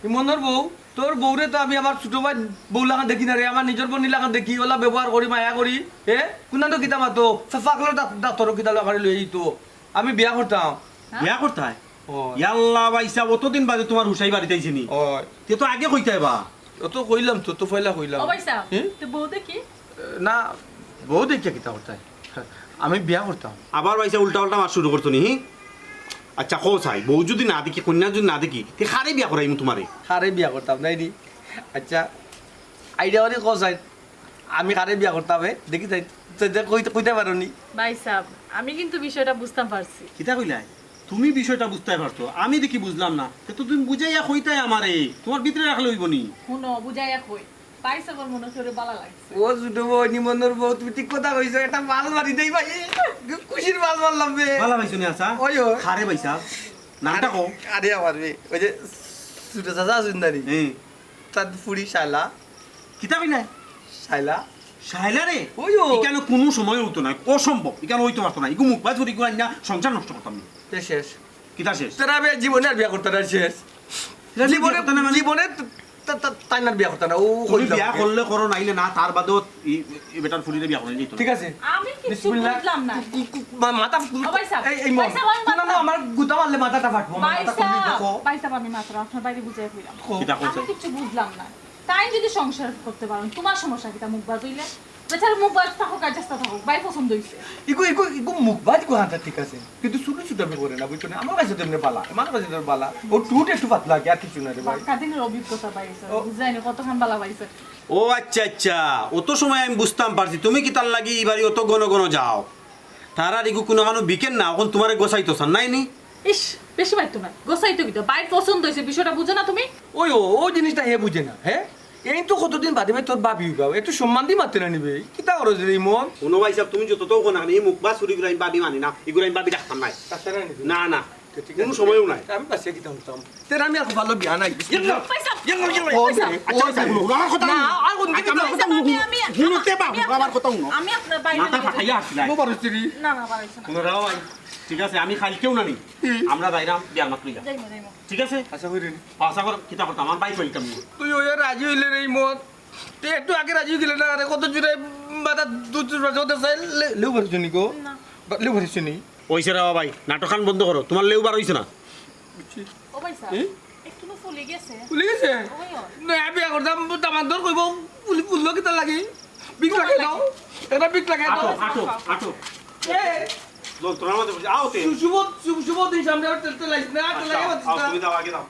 ইমনর বউ, তোর বউরে তো আমি আমার ছোট ভাইর বউ লাখান দেখি না রে, আমার নিজর বইন লাখান দেখি, ওলা ব্যবহার করি, মায়া করি। এ? কুনানো কিতা মাতো? ফা-, ফাকলো ডাক-, ডাক্তর কিতা লই আমারে লই আইতো। আমি বিয়া করতাম। হ্যাঁ? বিয়া করতায়? ও। ইয়াল্লা ভাইসাব, অতদিন বাদে তুমার হুশাই বাড়িত আইছে নি? ও। তে তো আগে কইতায় বা। অত কইলাম তো, তো পয়লা কইলাম। ও ভাইসাব, হুম? তে বউ দেখি? না, বউ দেখিয়া কিতা করতায়? আমি বিয়া করতাম। আবার ভাইসাব উল্টা পাল্টা মাত শুরু করছো নি, হি? আচ্ছা, কও চাই, বউ যুদি না দেখি, কইন্যা যুদি না দেখি, তে কারে বিয়া করাইমু তুমারে? কারে বিয়া করতাম, নায় নি? আচ্ছা, আইডিয়া করি কও চাই, আমি কারে বিয়া করতাম, এ? দেখি চাই, চাই, চাই, কইতে, কইতে পারো নি? ভাইসাব, আমি কিন্তু বিষয়টা বুঝতাম পারছি। কিতা কইলায়? তুমি বিষয়টা বুঝতায় পারছো, আমি দেখি বুঝলাম না। তে তো তুমি বুঝাইয়া কইতায় আমারে, তুমার ভিতরে রাখলে অইবো নি? হুনো, বুঝাইয়া কই। ভাইসাবর মনো অয় ওরে বালা লাগছে। ও ছোট বইন, ইমনর বউ, তুমি ঠিক কথা কইছো, একটা বাল মারি দেই ভাই। খুশির বাল মারলাম বে। বালা পাইছো নি আচ্ছা? ওই, ওই। কারে ভাইসাব? নামটা কও। আরে আমার বে, ওই যে ছোট চাচা আছইন না নি? হুম। তার ফুড়ি শায়লা। কিতা কইলায়? শায়লা। শায়লা রে? ওই ও। ইখানো কুনু সময় অইতো নায়, অসম্ভব। ইখানো অইতো পারতো নায়। ইগু মুখবাজ ফুড়ি ইগু আইনা সংসার নষ্ট করতাম নি। তে শেষ। কিতা শেষ? তারা আমি জীবনে আর বিয়া করতাম না, শেষ। জীবনে, জীবনে তা-, তা-, তাইন আর বিয়া করতাম না। ও তুমি বিয়া করলে করো, নাইলে না, তার বাদেও ই, ই বেটার ফুড়িরে বিয়া করাই নিতো। ঠিক আছে। আমি কিচ্ছু বিসমিল্লাহ। বুঝলাম না। ই, ই, মা-, মাথা ফু-, ও ভাইসাব, এই, এই মন। ভাইসাব, আমি না, না, না, মাথা আমার গুতা মারলে মাথাটা ফাটবো, আমার মাথা খুলি দেখো। ভাইসাব, আমি মাত্র আপনার বাইরে বুঝাই কইলাম। কিতা কইছে? আমি কিচ্ছু বুঝলাম না। তাইন যুদি সংসার করতে পারইন, তুমার সমস্যা কিতা মুখবাজ অইলে? বেচারা মুখবাজ থাকুক আর যেতা থাকুক, ভাইর পছন্দ অইছে। ইগু, ইগু, ইগু মুখবাজ ইগু হান্তা ঠিক আছে, কিন্তু ছোট ছোট আমি করে না, বুঝছো নি? আমার কাছে তো এমনে বালা, আমার কাছে তো বালা। ও টুট একটু পাতলা, আর কিচ্ছু না রে ভাই। বাক্কা দিনের অভিজ্ঞতা ভাই, স্যার। ও। বুঝাইনি কতখান বালা পাইছে। ও আচ্ছা, আচ্ছা, অত সময় আমি বুঝতাম পারছি, তুমি কিতার লাগি ই বাড়ি অত ঘন ঘন যাও। তারার ইগু কুনুখানো বিকের না, অখন তুমারে গোছাইতো চার নায় নি? ইস, বেশি মাতিও না। গোছাইতো কিতা? ভাইর পছন্দ অইছে, বিষয়টা বুঝো না তুমি? ওই ও, ও জিনিসটা হে বুঝে না, হে? এই তো কতদিন বাদে ভাই তোর ভাবি অইবা, একটু সম্মান দি মাততে না নি বে? কিতা করো রে ইমন? হুনো ভাইসাব, তুমি যততাউ কও না কেনে, ই মুখবাজ ফুড়িগুরে আমি ভাবি মানি না, ইগুরে আমি ভাবি ডাকতাম নায়। ডাকতে না নি? না, না। তো ঠিক আছে। কুনু সময়ও নায়। আমি পাশে কিতা হুনতাম? তে আমি আর ভালা বিয়া নাই। ইয়ে, ভাইসাব, ইয়ে, ইয়ে, ও, ভাইসাব। আচ্ছা, আচ্ছা, হুনো, আমার কথা না, হুনো। আর কোন আচ্ছা, আমার কথা হুনো। আমি, আমি, হুনো, তে বা, আমি হুনো, আমার কথা হুনো। আমি আপনার বাইরে মাথা নিয়ে ফাটাইয়া যাই। আসি নাই। ও বড় স্ত্রী। না, না, বাড়াইছে না। হুনো, রাও ভাই। ঠিক আছে, আমি কাইলকেউ না নি। হুম। আমরা যাইরাম বিয়ার মাত লইয়া। যাইমু, যাইমু। ঠিক আছে? আশা করি। আশা কর, কিতা করতাম, আমার ভাই কইতাম নি। তুই ওই রাজি অইলে রে ইমন। তে একটু আগে রাজি অইলে না, আরে কত জোরে মাথা দুধ দুধ মাথা হতে চাই, লে-, লেউ পারিস নি গো? না। বা-, লেউ পারিস নি? অইছে রে ভাই, নাটকখান বন্ধ করো, তুমার লেউ বার অইছে না। বুঝছি। ও ভাইসাব, এ? একটু না ফুলি গেছে। ফুলি গেছে? ওই, ওই। না, বিয়া করতাম, দামান্দর কইবো, ফুলি, ফুললো কিতা লাগি? বিক লাগাই দাও। এটা বিক লাগাই দাও। আটো, আটো, আটো। এ। যন্ত্রণার মধ্যে পড়ছি। আও তে। শু-, শুভ, শুভ, শুভ দিন সামনে আবার তেল, তেল আইস না, তেল আচ্ছা, লাগাই আও, আছিস না। তুমি যাও, আগে যাও।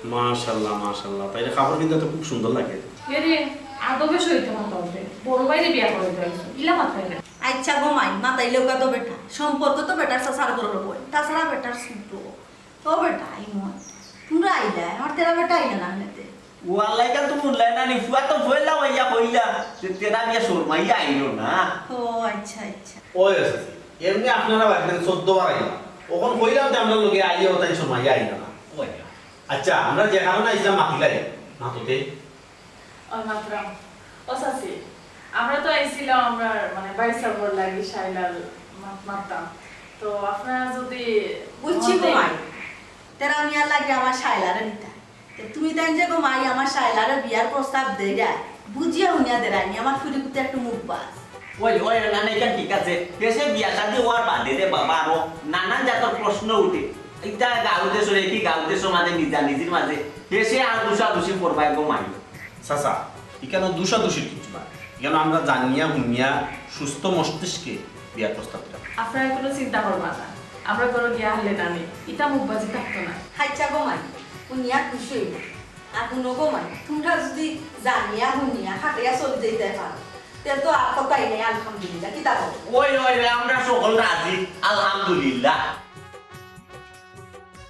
মাশাআল্লাহ, মাশাআল্লাহ। তাইলে কাপড় পিন্দা তো খুব সুন্দর লাগে। এরে, আদবে সহিত মাতাও তে। বড় ভাইরে বিয়া করাইতে আইছো। ইলা মাতাইলে। আচ্ছা গো মাই, মাতাইলেও কা তো বেটা। সম্পর্ক তো বেটার চাচার ঘরর বইন। তাছাড়া বেটার ছোট। ও বেটা, ইমন। তুমরা আইলা, আমার তেরা বেটা আইলা না কেনে তে? ও আল্লাহ, ইখান তো হুনলায় না নি, ফুয়া তো পয়লা আইয়া কইলা যে তেরা মিয়া শর্মাইয়া আইলো না। ও আচ্ছা, আচ্ছা। ওই আছে, এমনে আপনারা বাইরে চৌদ্দ বার আইলা। অখন কইলাম যে আমরার লগে আইয়া অতাইন শর্মাইয়া আইলো না। ওই। আচ্ছা, আমরা যে কারণে আইছিলাম মাতিলাই, মাততে। ওই মাতরাম। ও চাচি, আমরা তো আইছিলাম আমরার, মানে, ভাইসাবর লাগি শায়লার মাত মাততাম। তো আপনারা যুদি বুঝছি মন দেইন। গো মাই, তেরা মিয়ার লাগি আমার শায়লারে নিতা। তে তুমি তাইন যে গো মাই আমার শায়লারে বিয়ার প্রস্তাব দেইরায়, বুঝিয়া হুনিয়া দেরায় নি, আমার ফুড়ি কুতে একটু মুখবাজ। ওই, ওই, না, না, ইখান ঠিক আছে। হেষে বিয়া শাদি অওয়ার বাদে রে বাবা, আরো নানান জাতর প্রশ্ন উঠে। ইটা গাঁও দেশর, একই গাঁও দেশর মাঝে নিজানিজির মাঝে হেষে আর দুষাদুষি পড়বায় গো মাই। চাচা, ইখানো দুষাদুষির কিচ্ছু নাই। ইখানো আমরা জানিয়া হুনিয়া সুস্থ মস্তিষ্কে বিয়ার প্রস্তাব দিলাম। আপনারা কুনু চিন্তা করবা না, আমরা ঘরো গিয়া হারলে নানি, ইতা মুখবাজি থাকতো না। হাইচ্ছা গো মাই, হুনিয়া খুশি অইবো। আর হুনো গো মাই, তুমরা যুদি জানিয়া হুনিয়া খাটাইয়া চলি যাইতায় পারো, তে তো আর কথাই নাই, আলহামদুলিল্লাহ। কিতা কও? ওই, ওই, ওই, আমরা সকল রাজি, আলহামদুলিল্লাহ।